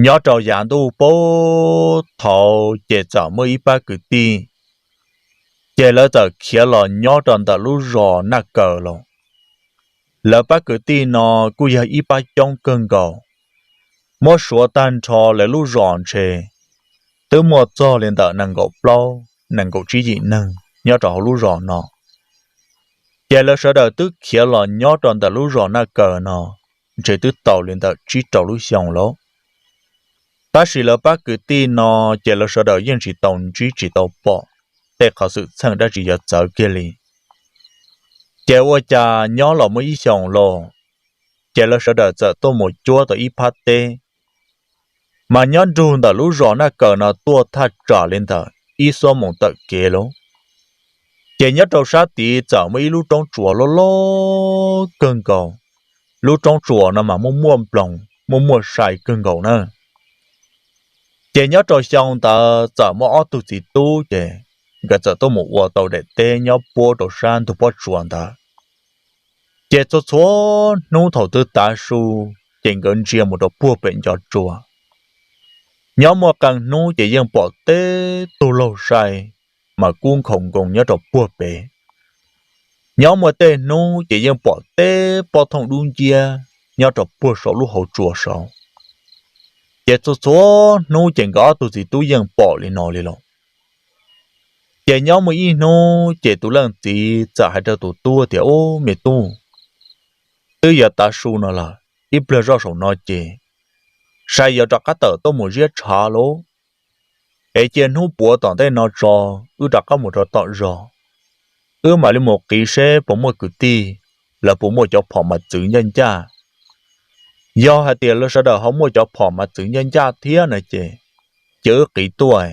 Nyob rau yav ntuj puag thaud ces txawm muaj ib pab kwv tij, ces lawv txawm khiav los nyob rau ntawm lub zos Naj Kaws los. Lawv pab kwv tij no kuj yog ib pab coob kawg nkaus, muab suav tag nrho lawv lub zos ntshe twb muaj txog li ntawm nees nkaum plaub nees nkaum tsib yim neeg nyob rau hauv lub zos no. Ces lawv sawv daws twb khiav los nyob rau ntawm lub zos Naj Kaws no ntshe twb tau li ntawm tsib rau lub xyoo lawm. Tab sis lawv pab kwv tij no ces lawv sawv daws yeej tsis tau ntsib tsis tau pom tej qhov xwm txheej dab tsi yuav txawv kiag li. Ces ua cas nyob los muaj ib xyoos lauj, ces lawv sawv daws txawm tuaj mus cuab tau ib phab teb, mas nyob nrug ntawm lub zos Naj Kaws no tuaj thaj tsam li ntawm ib xuab moos tawm kev lauj. Ces nyob rau sab tid txawm muaj ib lub roob tsuas loj loj kawg nkaus, lub roob tsuas no mas muaj muaj nploos muaj muaj sai kawg nkaus na. Ces nyob rau xyoo ntawd txawm muaj ob tug txiv tub ces nkawd txawm tuaj mus ua tau daim teb nyob puab rau sab ntug pob tsuas ntawd. Ces txhua txhua hnub thaum twg tav su ces nkawd ntsia mus rau puag pem ncov tsua. Nyob muaj qee hnub ces yeej pom teb tug laug sai mas kub nkhaus nkoos nyob rau puag pem. Nyob muaj tej hnub ces yeej pom teb pob thooj dub nciab nyob rau puag saum lub hauv tsua saud. Ces txhua txhua hnub ces nkawd ob tug txiv tub yeej pom li no li los. Ces nyob muaj ib hnub ces tus leej txiv txawm hais rau tus tub tias, Ub, me tub, twb yuav tav su no lawm, ib pliag zoj saum no ces sai yuav rov qab tawm tuaj mus ziab tshav lauj. Es cia hnub puav tom ntej no tso, wb rov qab mus rau tom zos, wb mam li mus qiv seb puas muaj kwv tij, lawv puas muaj cov phom mas txwv ncaj ncaj. Yog hais tias lawv sawv daws ho muaj cov phom mas txwv ncaj ncaj thiab no ces, ces wb qiv tuaj.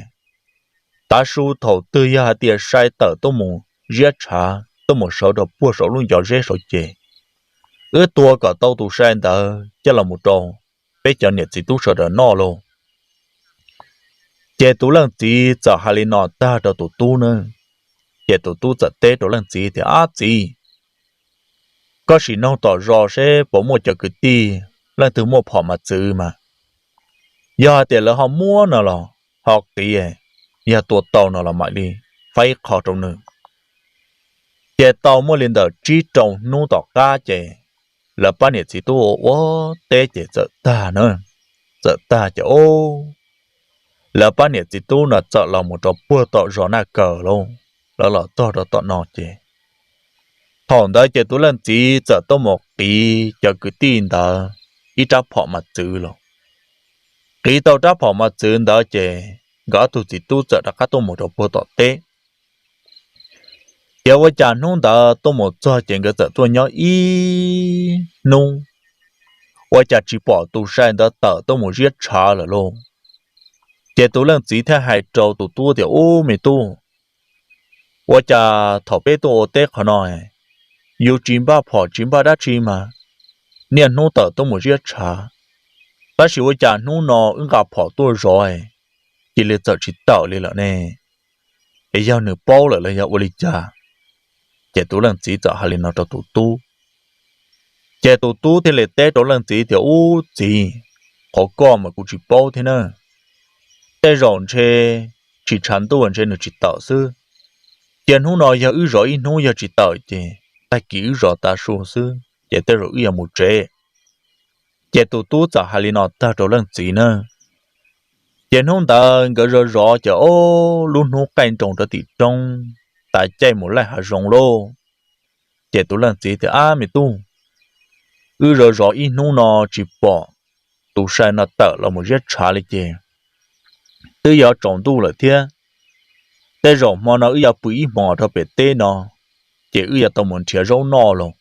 Tav su thaum twg yog hais tias sai tawm tuaj mus ziab tshav tuaj mus sawv rau puag saum lub ncov zeb saud ces, wb tua kom tau tus sai ntawd coj los mus rau peb cov niam txiv tub sawv daws noj lauj. Ces tus leej txiv txawm hais li no tag rau tus tub na. Ces tus tub txawm teb rau leej txiv tias, Ab txiv, koj sim noog tom zos seb puas muaj cov kwv tij leej twg muaj phom mas txwv mas. Yog hais tias lawv ho muab no los ho qiv, yog tua tau no los mam li faib ib qho rau nws. Ces tau muaj li ntawm tsib rau hnub tom qab ces lawv pab niam txiv tub ua ua teb ces txawm tag na. Txawm tag ces ub, lawv pab niam txiv tub no txawm los mus rau puag tom zos Naj Kaws lauj. Lawv los txog rau tom no ces thaum ntawd ces tus leej txiv txawm tuaj mus qiv cov kwv tij ntawd ib rab phom mas txwv los. Qiv tau rab phom mas txwv ntawd ces nkawd ob tug txiv tub txawm rov qab tuaj mus rau puag tom teb. Ces ua cas hnub ntawd tuaj mus txog ces nkawd txawm tuaj nyob ib hnub, ua cas tsis pom tus sai ntawd tawm tuaj mus ziab tshav lawm lauj. Ces tus leej txiv thiaj hais rau tus tub tias, Ub me tub, ua cas thaum peb tuaj ua teb qhov no, yus tsis npaj phom tsis npaj dab tsi mas niaj hnub tawm tuaj mus ziab tshav, tab sis ua cas hnub no wb nqa phom tuaj zov, cia li txawm tsis tawm li lawm ne? Es yog nws paub lawm los yog ua li cas? Ces tus leej txiv txawm hais li no rau tus tub. Ces tus tub thiaj li teb rau leej txiv tias, Ub txiv, qhov koj mas kuv tsis paub thiab na. Tej zaum ntshe tsis tshav ntuj ntshe nws tsis tawm xwb. Cia hnub no yog wb zov ib hnub yog tsis tawm ces tag kis wb zov tav su xwb ces tej zaum wb yuav mus tsev. Ces tus tub txawm hais li no tag rau leej txiv na. Ces hnub ntawd nkawd zov zov ces ob lub hnub qaij nroos rau tim roob, tav caij mus laij hav zoov lauj. Ces tus leej txiv tias, Ab me tub, wb zov zov ib hnub no tsis pom tus sai no tawm los mus ziab tshav li ces twb yuav tsaus ntuj lawm thiab. Tej zaum hmo no wb yuav pw ib hmos rau pem teb no, ces wb yuav tau mus nrhiav zaub noj lauj.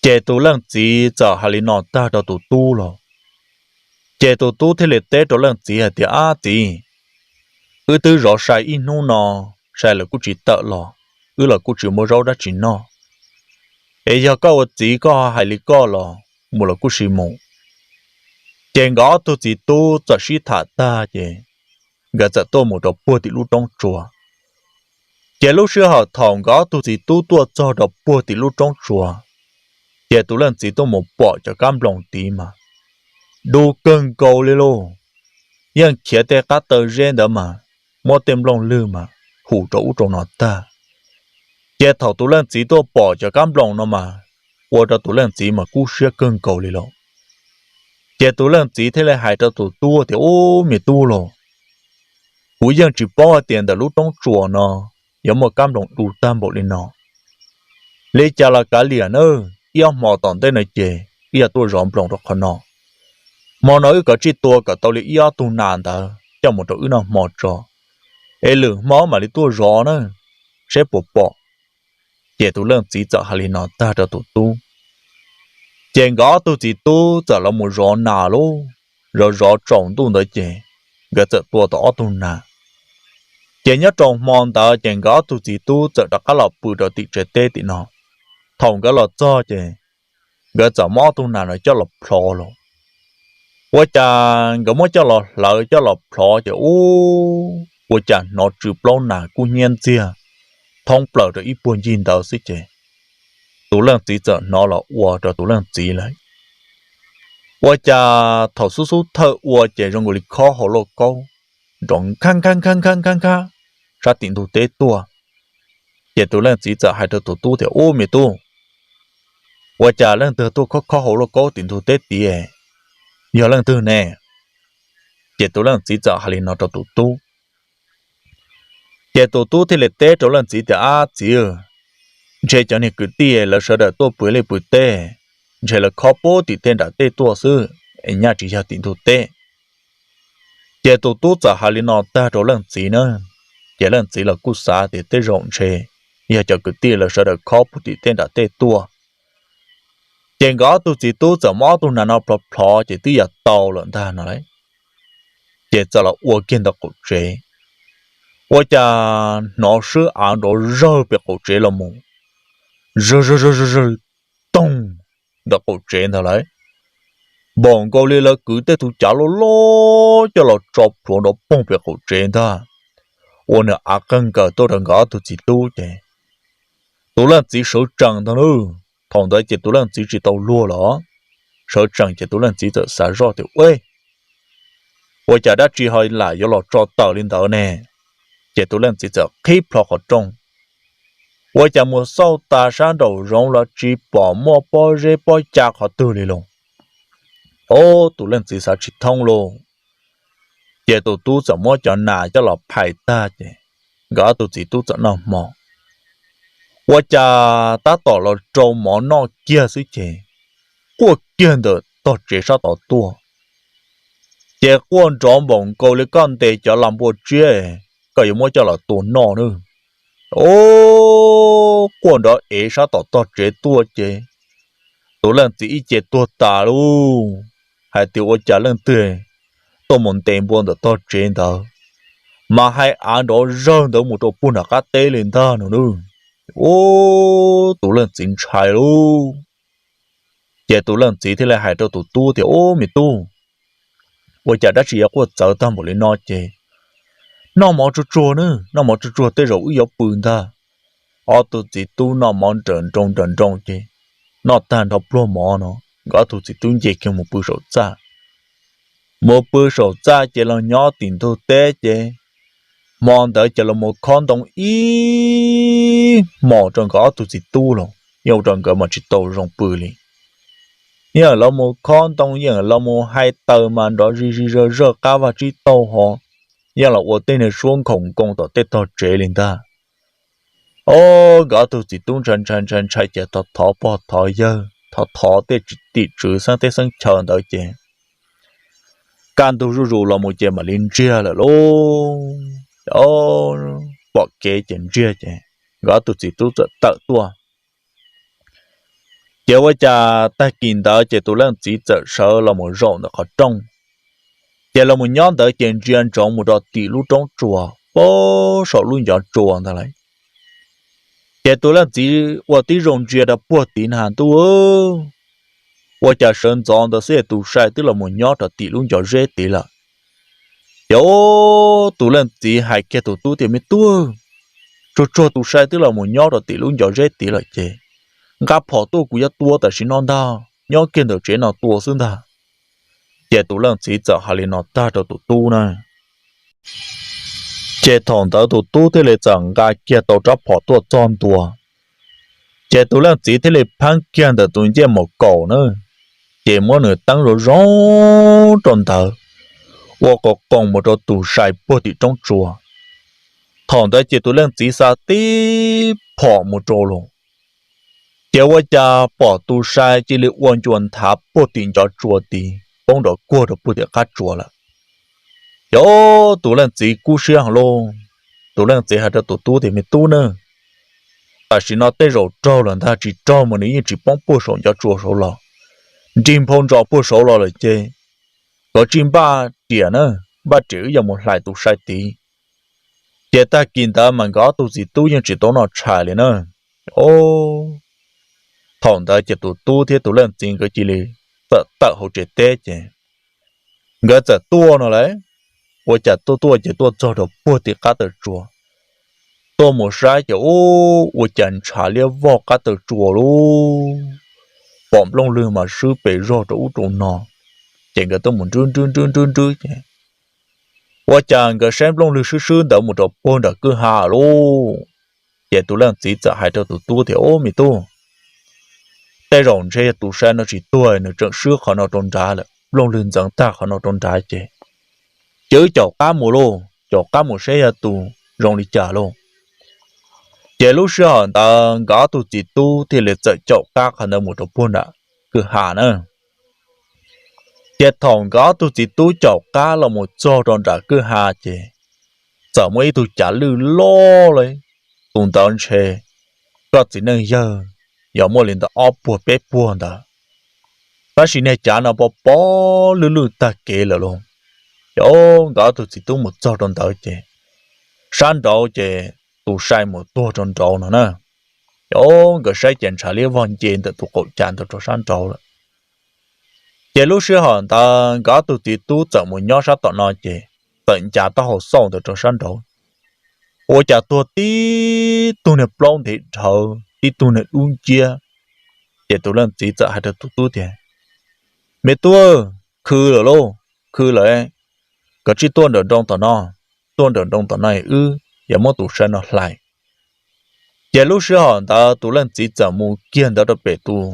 Ces tus leej txiv txawm hais li no tag rau tus tub los. Ces tus tub thiaj li teb rau leej txiv hais tias, Ab txiv, wb twb zov sai ib hnub no, sai los kuj tsis tawm los, wb los kuj tsis muaj zaub dab tsi noj. Es yog koj ua txiv koj hais li koj los mus los kuj sis mus. Ces nkawd ob tug txiv tub txawm sib tham tag ces nkawd txawm tuaj mus rau puag tim lub roob tsuas. Ces lub sij hawm thaum nkawd ob tug txiv tub tuaj txog rau puag tim lub roob tsuas, ces tus leej txiv tuaj mus pom cov kab nploos tid mas du kawg nkaus li lauj. Yeej khiav tej qab taw zeb ntawd mas muab tej nplooj lwg mas hu rau ub rau no tag. Ces thaum tus leej txiv tuaj pom cov kab nploos no mas ua rau tus leej txiv mas kub siab kawg nkaus li lauj. Ces tus leej txiv thiaj li hais rau tus tub tias, Ub, me tub lauj, kuv yeej tsis paub hais tias ntawm lub roob tsuas no yuav muaj kab nploos du tag npaum li no. Li cas los kav liam nawb, ib ob hmo tom ntej no ces wb yuav tuaj zov nploos rau qhov no. Hmo no wb kov tsij tua kom tau li ib ob tug nas ntawd coj mus rau wb noj hmo tso, es lwm hmo mam li tuaj zov na, saib puas pom. Ces tus leej txiv txawm hais li no tag rau tus tub. Ces nkawd ob tug txiv tub txawm los mus zov nas lauj. Zov zov tsaus ntuj ntawd ces nkawd txawm tua tau ob tug nas. Ces nyob rau hmo ntawd ces nkawd ob tug txiv tub txawm rov qab los pw rau tim tsev teb tim no. Thaum nkawd los txog ces nkawd txawm muab ob tug nas no coj los plhov lauj. Ua cas nkawd muab coj los hlawv coj los plhov ces ub, ua cas hnov tsw plaub nas kub hnyiab ntxiag thoob plaws rau ib puag ncig ntawd xwb ces tus leej txiv txawm hnov los ua rau tus leej txiv lawm. Ua cas thaum xub xub thawj ua ces zoo nkaus li khob hauv lauj kaub nrov nkaj nkaj nkaj nkaj nkaj nkaj sab tim ntug teb tuaj. Ces tus leej txiv txawm hais rau tus tub tias, Ub, me tub, ua cas leej twg tuaj khob khob hauv lauj kaub tim ntug teb tid? Yog leej twg ne? Ces tus leej txiv txawm hais li no rau tus tub. Ces tus tub thiaj li teb rau leej txiv tias, Ab txiv, ntshe cov niag kwv tij lawv sawv daws tuaj pw liaj pw teb, ntshe lawv khob puag tim tej nram tej tuaj xwb es nyaj tsis yog tim ntug teb. Ces tus tub txawm hais li no tag rau leej txiv na. Ces leej txiv los kuj xav tias tej zaum ntshe yog cov kwv tij lawv sawv daws khob puag tim tej nram tej tuaj. Ces nkawd ob tug txiv tub txawm muab ob tug nas no plhov plhov ces twb yam tau lawm ntag no lauj. Ces txawm los ua kiag ntawm qaum tsev. Ua cas hnov swb av nrov zawg pem qaum tsev los mus, zawg zawg zawg zawg toog ntawm qaum tsev ntag lauj. Npaum nkaus li lawv kwv tej tus cav loj loj coj los tso plhuav nrov poog pem qaum tsev ntag. Ua nws av qeeg nkaws tuaj rau nkawd ob tug txiv tub ces tus leej txiv sawv tsees ntag lauj. Thaum ntawd ces tus leej txiv tsis tau luag los, sawv tsees ces tus leej txiv txawm xav zoj tias, Ua, ua cas dab tsi ho lam yuav los tso tawm li ntawd ne? Ces tus leej txiv txawm qhib plho qhov rooj, ua cas mus xauj tas sab nraum zoov los tsis pom muaj pob zeb pob ca qhov twg li lauj. Ob, tus leej txiv xav tsis thoob lauj. Ces tus tub txawm muab cov nas coj los phais tag ces nkawd ob tug txiv tub txawm noj hmo. Ua cas tab tom los rau mov noj kiag xwb ces quaj kiag ntawm tog tsev sab tod tuaj. Ces quaj nrov npaum nkaus li koj ntes cov las npua tsiab, koj yuav muab coj los tua noj na. Ob, quaj nrov ev sab tom tog tsev tuaj ces tus leej txiv ib ce tuag tas lauj. Hais tias ua cas leej twg tuaj mus ntes npua ntawm tog tsev ntawd, mas hais av nrov zawg ntawd mus rau puag nram qab teb li ntag no na. Ob, tus leej txiv ntshai lauj. Ces tus leej txiv thiaj li hais rau tus tub tias, Ob, me tub, ua cas dab tsi yuav quaj txawv tag npaum li no ces noj mov tsuag tsuag na, noj mov tsuag tsuag tej zaum wb yuav pw ntag. Ob tug txiv tub noj mov nrawm nroos nrawm nroos ces noj tag nrho pluag mov no, nkawd ob tug txiv tub nce kiag mus pw saum txaj. Mus pw saum txaj ces los nyob tim ntug teb ces hmo ntawd ces los mus khob ntoo ib hmos rau nkawd ob tug txiv tub los yeej ua rau nkawd mas tsis tau zoo pw li. Yeej los mus khob ntoo, yeej los mus hais taws mas nrov zig zig zawg zawg qab vaj tsib taug ho, yeej los ua tej niag suab nkhaus nkoos tom tej tog tsev li ntag. Ob, nkawd ob tug txiv tub ntshai ntshai ntshai ntshai ces thov thov pog thov yawg, thov thov tej tim tswv xeeb teb xeeb chaw ntawd ces kaj ntug zuj zus los mus ces mam li ntsiag lawm lauj. Pom kev ces ntsiag ces nkawd ob tug txiv tub txawm tawm tuaj. Ces ua cas tag kis ntawd ces tus leej txiv txawm sawv los mus zaum ntawm qhov rooj. Ces los mus nyob ntawd ces ntsia ntsoov mus rau tim lub roob tsuas puag saum lub ncov tsua ntag lauj. Ces tus leej txiv ua tib zoo ntsia rau puag tid na, ntuj, ua cas sawv ntxov ntawd xwb es tus sai twb los mus nyob rau tim lub ncov zeb tid lawm. Ces tus leej txiv hais kiag tus tub tias, Me tub, tsuag tsuag tus sai twb los mus nyob rau tim lub ncov zeb tid lawm ces nqa phom tuaj kuv yuav tua tam sim no ntag, nyob kiag ntawm tsev no tua xwb ntag. Ces tus leej txiv txawm hais li no tag rau tus tub na. Ces thaum ntawd tus tub thiaj li txawm nqa kiag tau rab phom tuaj txog ntua. Ces tus leej txiv thiaj li pheeb kiag ntawm tus ncej mus kaum na, ces muab nws teeb zoo zoo rau ntawd, ua qas qoos mus rau tus sai puag tim roob tsua. Thaum ntawd ces tus leej txiv xa tib phom mus rau los, ces ua cas pom tus sai cia li ua ncua nthav puag tim ncov tsua tid poob nrov kuag rau puag tim qab tsua lawm. Ces tus leej txiv kub siab heev lauj, tus leej txiv hais rau tus tub tias, Me tub na, tam sim no tej zaum raug lawm ntag, tsis raug mas nws yeej tsis poob puag saum ncov tsua saud los, nrig nphau ntsos puag saud los lawm ces, koj cia li npaj riam na, npaj riam wb yuav mus hlais tus sai tid. Ces tag kis ntawd mas nkawd ob tug txiv tub yeej tsis tau noj tshais li na. Thaum ntawd ces tus tub thiab tus leej txiv nkawd cia li txawm tawm hauv tsev teb ces nkawd txawm tuaj no lawm. Ua cas tuaj tuaj ces tuaj txog rau puag tim qab taw tsua, tuaj mus saib ces ua cas ntshav liab vog qab taw tsua lauj, pom nplooj lwg mas swb pes zog rau ub rau no. Ces nkawd tuaj mus nrwb nrwb nrwb nrwb nrwb ces ua cas nkawd saib nplooj lwg swb swb ntawd mus rau puag nram kwj ha lauj. Ces tus leej txiv txawm hais rau tus tub tias, Ub, me tub, tej zaum ntshe yog tus sai no tsis tuag, nws tseem swb qhov no rau nrad lawm, nplooj lwg ntxeev tag qhov no rau nrad ces, ces wb caum qab mus lauj, caum qab mus saib yog tus zoo li cas lauj. Ces lub sij hawm ntawd nkawd ob tug txiv tub thiaj li txawm caum qab qhov ntawd mus rau puag nram kwj ha na. Ces thaum nkawd ob tug txiv tub caum qab los mus txog rau nram kwj ha ces, txawm muaj ib tug cav lwj loj li, tus ntawd ntshe koj txiv neej yawg yog muaj li ntawm ob puag peb puag ntawd, tab sis niag cav no pov pov lwj lwj tag kev lawm lauj. Ces nkawd ob tug txiv tub mus txog rau ntawd ces, sab nraud ces tus sai mus tuag rau nraud no na. Ces nkawd saib ces ntshav liab vog nce ntawm tus qaum cav ntawd rau sab nraud lawm. Ces lub sij hawm ntawd nkawd ob tug txiv tub txawm mus nyob sab tom no ces, txawm ncav taub hau xauj ntawd rau sab nraud. Ua cas tuag tib tug niag plaub ntev dhawv, tib tug niag dub nciab. Ces tus leej txiv txawm hais rau tus tub tias, Me tub, khw lawm lauj, khw lawm, koj cia li tuaj nram nroog tom no, tuaj nram nroog tom no wb yuav muab tus sai no hlais. Ces lub sij hawm ntawd tus leej txiv txawm mus kiag ntawd rau pem tus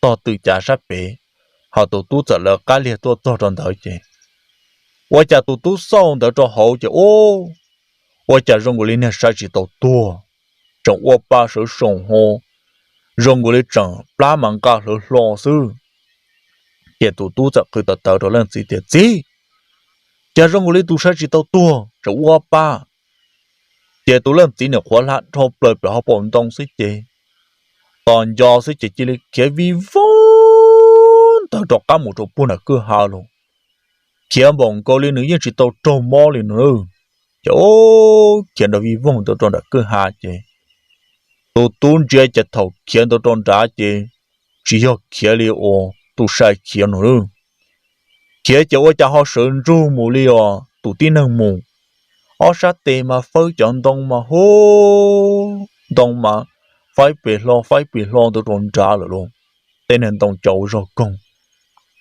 tog tw cav sab pem, ho tus tub txawm lawv qab liag tuaj txog rau ntawd ces, ua cas tus tub xauj ntawd rau hauv ces, ub, ua cas zoo nkaus li niag sai tsis tau tuag, tseem ua pa sawv soos ho, zoo nkaus li tseem plab mas nqa hlawv hlo xwb. Ces tus tub txawm qw tawv tawv rau leej txiv tias, Txiv, cas zoo nkaus li tus sai tsis tau tuag, tseem ua pa. Ces tus leej txiv nim qhuav hla dhau plaws pem hauv paus ntoo xwb ces, tos nco xwb ces cia li khiav vij voog ntawd rov qab mus rau puag nram kwj ha los, khiav npaum nkaus li nws yeej tsis tau raug mob li no. Ces khiav nrov vij voog ntawd rau nram kwj ha ces, tus tub ntsia ces thaum khiav ntawd rau nrad ces, tsis yog khiav li uas tus sai khiav no. Khiav ces ua cas ho sawv ntsug mus li os tus tib neeg mus, ob sab tes mas fawb cov ntoo mas hu, ntoo mas faib pes hlo faib pes hlo ntawd rau nrad lawm lauj. Tej niag ntoo cau zog koog.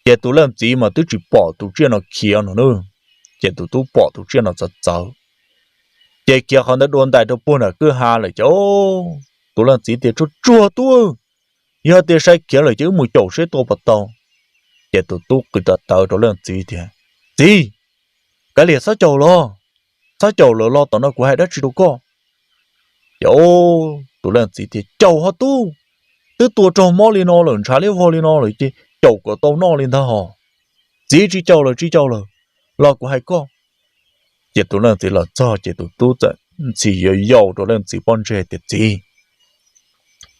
Ces tus leej txiv mas twb tsis pom tus tsiaj no khiav no na, ces tus tub pom tus tsiaj no txawv txawv. Ces khiav qhov ntawd dua ntais rau puag nram kwj ha lawm ces, tus leej txiv tias, Tsuag tsuag tub, yog tias sai khiav lawm ces wb mus caum seb tua puas tau. Ces tus tub qw tawv tawv rau leej txiv tias, Txiv, kav liam, txhob caum los, txhob caum lawm los tom no kuv hais dab tsi rau koj. Ces tus leej txiv tias, Caum ho tub, twb tua raug mob li no lawm, ntshav liab vog li no lawm ces caum kom tau noj li ntag hos. Txiv, tsis caum lawm, tsis caum lawm, los kuv hais koj. Ces tus leej txiv los txog ces tus tub txawm ntxhi yau yau rau leej txiv pob ntseg tias, Txiv,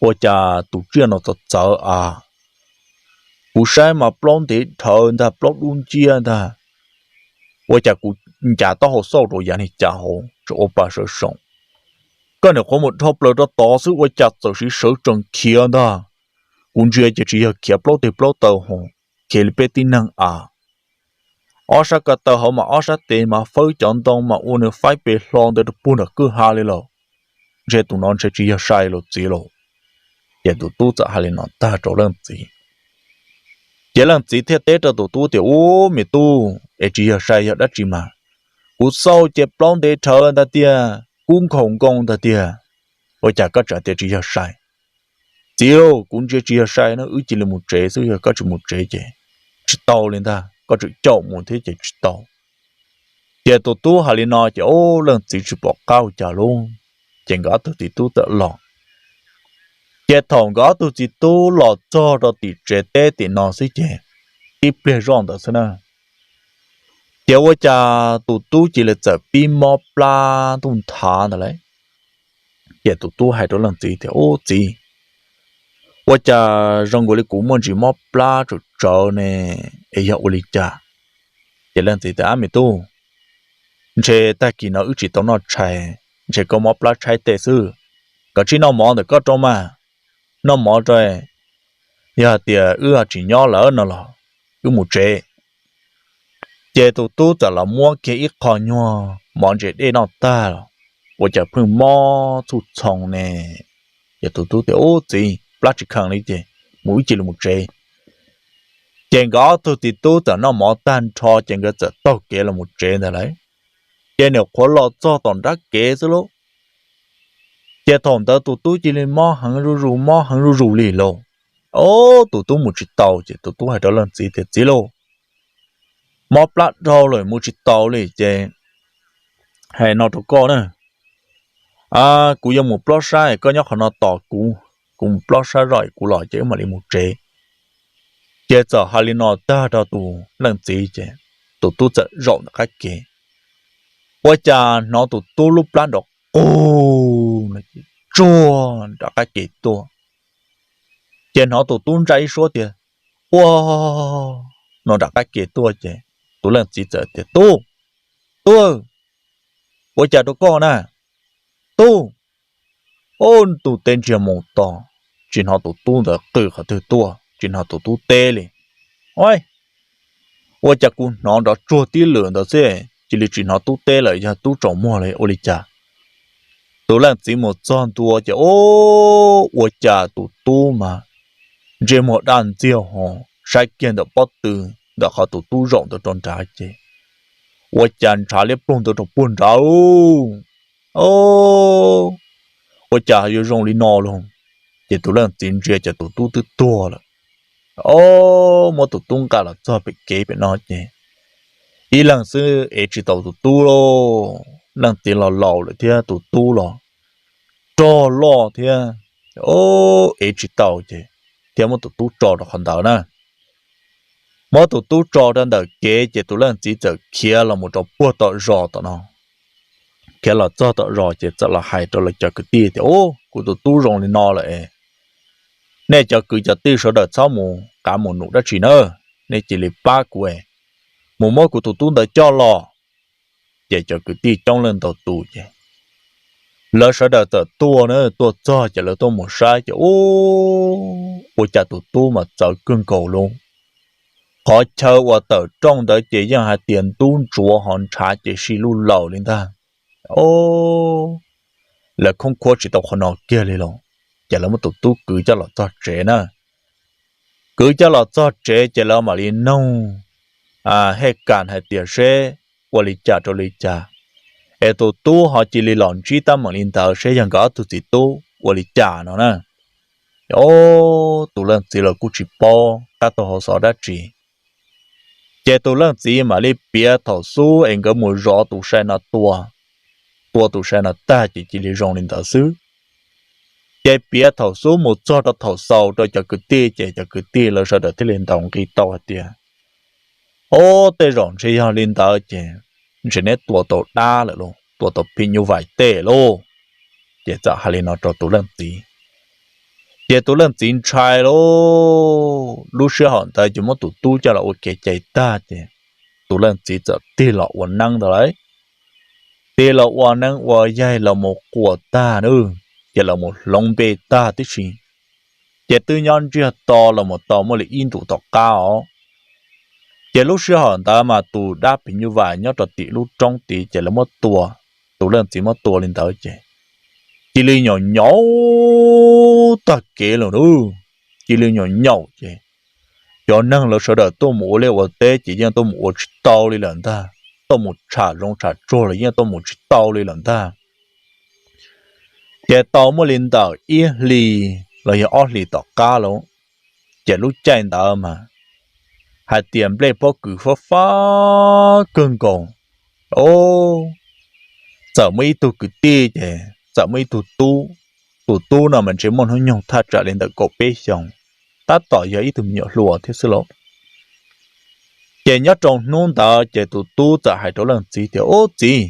ua cas tus tsiaj no txawv txawv a? Kuv saib mas plaub ntev dhawv ntag, plaub dub nciab ntag. Ua cas kuv ncav taub hau xauj rau yav ni cas hauv tseem ua pa sawv soos. Koj nim qhuav mus dhau plaws rau tod xwb ua cas txawm siv sawv tsees khiav ntag. Kuv ntsia ces tsis yog khiav plaub teg plaub taw hos, khiav li peb tib neeg a. Ob sab ko taw hauv mas ob sab tes mas fawb cov ntoo mas ua nws faib pes hlo ntawd rau puag nram kwj ha li lawm. Ntshe tus no ntshe tsis yog sai los txiv lauj. Ces tus tub txawm hais li no tag rau leej txiv. Ces leej txiv thiaj teb rau tus tub tias, Ub, me tub, es tsis yog sai yog dab tsi mas? Kuv xauj ces plaub ntev rhawv ntag tiag, kub nkhaus nkoos ntag tiag, ua cas koj tseem tias tsis yog sai? Txiv lauj, kuv ntsia tsis yog sai na, wb cia li mus tsev xwb, yog koj tsis mus tsev ces tsis tau li ntag, koj tseem caum mus thiab ces tsis tau. Ces tus tub hais li no ces ub, leej txiv tsis pom qab ua cas lauj, ces nkawd ob tug txiv tub txawm los. Ces thaum nkawd ob tug txiv tub los txog rau tim tsev teb tim no xwb ces tib pliag zoj ntawd xwb na, ces ua cas tus tub cia li txawm pib mob plab ntuj nthav ntawd lauj. Ces tus tub hais rau leej txiv tias, Ub txiv, ua cas zoo nkaus li kuv muaj ntsis mob plab tsawv tsawv ne, es yog ua li cas? Ces leej txiv tias, Ab me tub, ntshe tag kis no wb tsis tau noj tshais, ntshe koj mob plab tshaib tej xwb. Koj cia li noj mov ntawm koj rau mas, noj mov rau, yog hais tias wb tsis nyob lawm no los wb mus tsev. Ces tus tub txawm los muab kiag ib qho nyuag mov ntses dej noj tag los, ua cas pheej mob txhuj txhoo ne. Ces tus tub tias, Ub txiv, plab tsis kheev li ces mus wb cia li mus tsev. Ces nkawd ob tug txiv tub txawm noj mov tag nrho ces nkawd txawm taug kev los mus tsev ntag lauj. Ces nyuam qhuav los txog tom nrab kev xwb lauj, ces thaum ntawd tus tub cia li mob heev zuj zus, mob heev zuj zus li lauj. Ob, tus tub mus tsis tau ces tus tub hais rau leej txiv tias, Txiv lauj, mob plab dhau lawm mus tsis tau li ces hais no rau koj na, kuv yuav mus plob sab, koj nyob qhov no tos kuv, kuv mus plob sab zoj kuv los ces wb mam li mus tsev. Ces txawm hais li no tag rau tus leej txiv ces tus tub txawm zaum ntawm qab kev. Ua cas hnov tus tub lub plab nrov qus no ces tsuag nram qab kev tuaj. Ces hnov tus tub ntsaj ib suab tias, Ua, no nram qab kev tuaj ces tus leej txiv txawm tias, Tub, tub, ua cas rau koj na? Tub, ub, tus teb ntsiag mus to, tsis hnov tus tub ntawd qw qhov twg tuaj, tsis hnov tus tub teb li. Ua cas kuv hnov nrov tsuag tib lwm ntawd xwb, cia li tsis hnov tub teb lawm, yog tub tsaus muag los ua li cas? Tus leej txiv mus txog ntua ces ub, ua cas tus tub mas ntsej muag daj ntxiag ho saib kiag ntawm pob tw, ntawm qhov tus tub zaum ntawd rau nrad ces ua cas ntshav liab ploog ntawd rau puag nrad. Ua cas yuav zoo li no lauj? Ces tus leej txiv ntsia ces tus tub twb tuag lawm. Ob, muab tus tub nqa los txog pem kev pem no ces ib leeg xwb ev tsis tau tus tub lauj. Leej txiv los laus lawm thiab tus tub los rog loj thiab, ob, ev tsis tau ces thiaj muab tus tub tso rau qhov ntawd na. Muab tus tub tso rau ntawm kev ces tus leej txiv txawm khiav los mus rau puag tom zos tom no. Khiav los txog tom zos ces txawm los hais rau lawv cov kwv tij tias, Ub, kuv tus tub zoo li no lawm es nej cov kwv cov tij sawv daws txhob mus qav mus num dab tsi na, nej cia li pab kuv es mus muab kuv tus tub ntawd coj los. Ces cov kwv tij coob leej ntau tus ces lawv sawv daws txawm tuaj na, tuaj txog ces lawv tuaj mus saib ces ub, ua cas tus tub mas txawv kawg nkaus lauj. Qhov chaw uas tawm rooj ntawd ces yeej hais tias ntub ntsuav ho ntshav ces si lub laus li ntag. Ob, lawv khoob khuab tsis tau qhov no kiag li lauj. Ces lawv muab tus tub kwv coj los txog tsev na. Kwv coj los txog tsev ces lawv mam li noog Hej Kas hais tias seb ua li cas rau li cas es tus tub ho cia li los ntsib teeb meem li ntawd, seb yog nkawd ob tug txiv tub ua li cas no na. Ob, tus leej txiv los kuj tsis paub qab tau hau xov dab tsi. Ces tus leej txiv mam li piav thaum xub es nkawd mus zov tus sai no tua, tua tus sai no tag ces cia li zoo li ntawd xwb. Ces piav thaum xub mus txog rau thaum xaus rau cov kwv tij ces cov kwv tij lawv sawv daws thiaj li ntaus nqi tau hais tias, Ob, tej zaum ntshe yog li ntawd ces ntshe neb tua tau dab lawm lauj, tua tau phim nyuj vais tej lauj. Ces txawm hais li no rau tus leej txiv. Ces tus leej txiv ntshai lauj, lub sij hawm ntawd ces muab tus tub coj los ua kev cai tag ces tus leej txiv txawm tig los ua neeb ntawd lauj. Tig los ua neeb ua yaig los mus quas tag na, ces los mus hloov npe tag tib si. Ces twb nyob ntsiag to los mus tau muaj li ib ntus tom qab os. Ces lub sij hawm ntawd mas tus dab phim nyuj vais nyob rau tim lub roob tid ces lawv muab tua, tus leej txiv muab tua li ntawd ces cia li nyaum nyaum tag kev lawm lauj. Cia li nyaum nyaum ces cov cov neeg lawv sawv daws tuaj mus ua liaj ua teb ces yeej tuaj mus ua tsis tau li lawm ntag, tuaj mus tsham zoov tsham tsuag los yeej tuaj mus tsis tau li lawm ntag. Ces tau muaj li ntawm ib hlis los yog ob hlis tom qab lauj, ces lub caij ntawd mas hais tias nplej pob kws fab fab kawg nkaus. Txawm muaj ib tug kwv tij ces txawm muaj ib tug tub. Tus tub no mas ntshe muaj hnub nyoog thaj tsam li ntawm kaum peb xyoos, tab tom yog ib tug me nyuam hluas thiab xwb lauj. Ces nyob rau hnub ntawd ces tus tub txawm hais rau leej txiv tias, Ub txiv,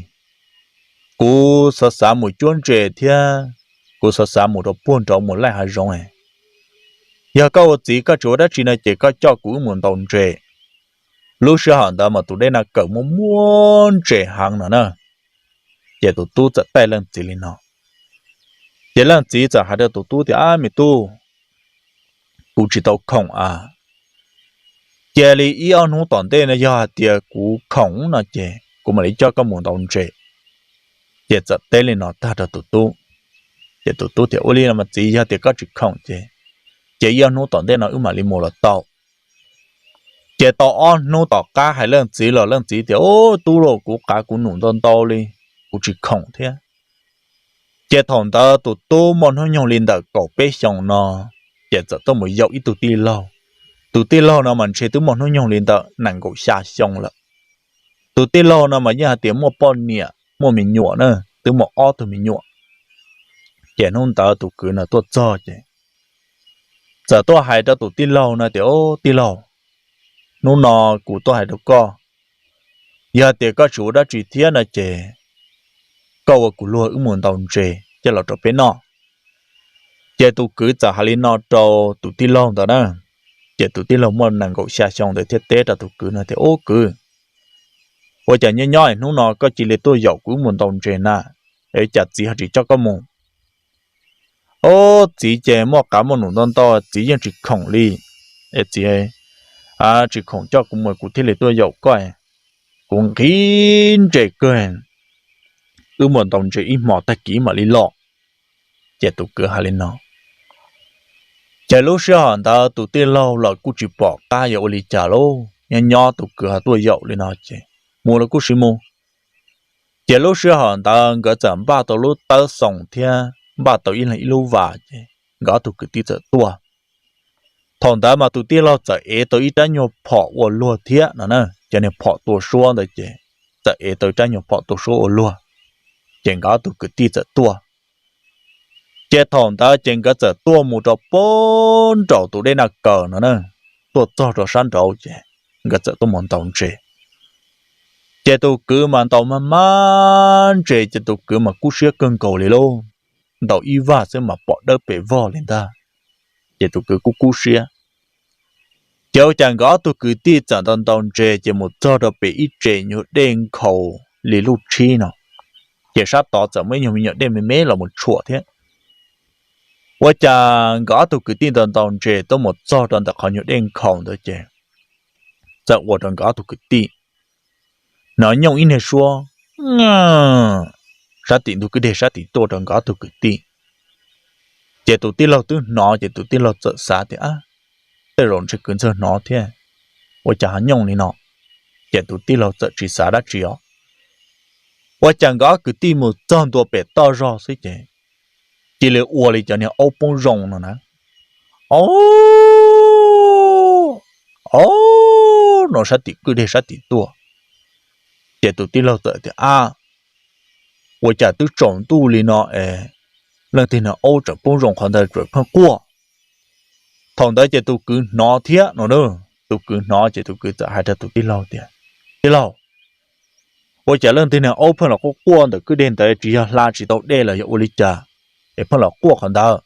kuv xav xav mus cuab ntses thiab kuv xav xav mus rau puag nraud mus laij hav zoov. Yog koj ua txiv koj tsis ua dab tsi no ces koj coj kuv wb mus ntaus ntses. Lub sij hawm ntawd mas tus dej Naj Kawm muaj muaj ntses heev no na. Ces tus tub txawm taij leej txiv li no. Ces leej txiv txawm hais rau tus tub tias, Ab me tub, kuv tsis tau khoom a. Cia li ib ob hnub tom ntej no yog hais tias kuv khoom no ces kuv mam li coj koj mus ntaus ntses. Ces txawm teb li no tag rau tus tub. Ces tus tub tias, Ua li no mas txiv, yog tias koj tsis khoom ces, ces ib ob hnub tom ntej no wb mam li mus los tau. Ces tau ob hnub tom qab hais leej txiv los leej txiv tias, Ub tub lauj, kuv qav kuv num ntau ntau li, kuv tsis khoom thiab. Ces thaum ntawd tus tub muaj hnub nyoog li ntawm kaum peb xyoos no, ces txawm tuaj mus yaum ib tug tij laug. Tus tij laug no mas ntshe twb muaj hnub nyoog li ntawm nees nkaum xya xyoo lawm. Tus tij laug no mas yeej hais tias muaj poj niam muaj me nyuam na, twb muaj ob tug me nyuam. Ces hnub ntawd tus kwv no tuaj txog ces txawm tuaj hais rau tus tij laug no tias, Ub tij laug, hnub no kuv tuaj hais rau koj, yog tias koj tsis ua dab tsi thiab no ces koj ua kuv luag wb mus ntaus ntses coj los rau peb noj. Ces tus kwv txawm hais li no rau tus tij laug ntawd na. Ces tus tij laug muaj nees nkaum xya xyoo ntawd thiaj teb rau tus kwv no tias, Ub kwv, ua cas nyob nyob hnub no koj cia li tuaj yaum kuv wb mus ntaus ntses na, es cas txiv ho tsis coj koj mus? Ub txiv ces muaj qav muaj num ntau ntau, txiv yeej tsis khoom li, es txiv tsis khoom coj kuv mus kuv thiaj li tuaj yaum koj. Kuv nqhis ntses kawg, wb mus ntaus ntses ib hmos tag kis mam li los. Ces tus kwv hais li no. Ces lub sij hawm ntawd tus tij laug los kuj tsis pom qab yuav ua li cas lauj, nyob nyob tus kwv ho tuaj yaum li no ces mus los kuj sim mus. Ces lub sij hawm ntawd nkawd txawm npaj tau lub tawb xoo thiab npaj tau ib leeg ib lub vas ces nkawd ob tug kwv tij txawm tuaj. Thaum ntawd mas tus tij laug txawm ev tau ib rab nyuag phom ua luag thiab no na, cov niag phom tua suab ntawd ces txawm ev tau ib rab nyuag phom tua suab ua luag, ces nkawd ob tug kwv tij txawm tuaj. Ces thaum ntawd ces nkawd txawm tuaj mus rau puag nraum tus dej Naj Kawm no na, tuaj txog rau sab nraud ces nkawd txawm tuaj mus ntaus ntses. Ces tus kwv mas ntaus maj maj ntses ces tus kwv mas kub siab kawg nkaus li lauj, ntaus ib vag xwb mas pom dawb pes vog li ntag. Ces tus kwv kub kub siab. Ces ua cas nkawd ob tug kwv tij txawm ntaus ntaus ntses ces mus txog rau pem ib tsev nyuag dej nkhaus li luj tshib no, ces sab tod txawm muaj ib nyuag me nyuam dej me me los mus tshuam thiab. Ua cas nkawd ob tug kwv tij ntaus ntaus ntses tuaj mus txog rau ntawm qhov nyuag dej nkhaus ntawd ces txawm ua rau nkawd ob tug kwv tij hnov nyooj ib niag suab sab tim ntug kwj deg sab tim tuaj rau nkawd ob tug kwv tij. Ces tus tij laug twb hnov ces tus tij laug txawm xav tias, Ab, tej zaum ntshe kwv ntxawg hnov thiab, ua cas ho nyooj li no? Ces tus tij laug txawm tsis xav dab tsi os. Ua cas nkawd ob kwv tij mus txog ntua pem toj zog xwb ces cia li ua li cov niag aub poob zoo no na, o, o, no sab tim kwj deg sab tim tuaj. Ces tus tij laug txawm tias, Ab, ua cas twb tsaus ntuj li no es leej twg niag aub tseem poob zoo qhov ntawd tseem pheej quaj? Thaum ntawd ces tus kwv hnov thiab no, tus kwv hnov ces tus kwv txawm hais rau tus tij laug tias, Tij laug, ua cas leej twg niag aub pheej los quaj quaj ntawm kwj deg ntawd, tsis yog hla tsis tau dej los yog ua li cas es pheej los quaj qhov ntawd?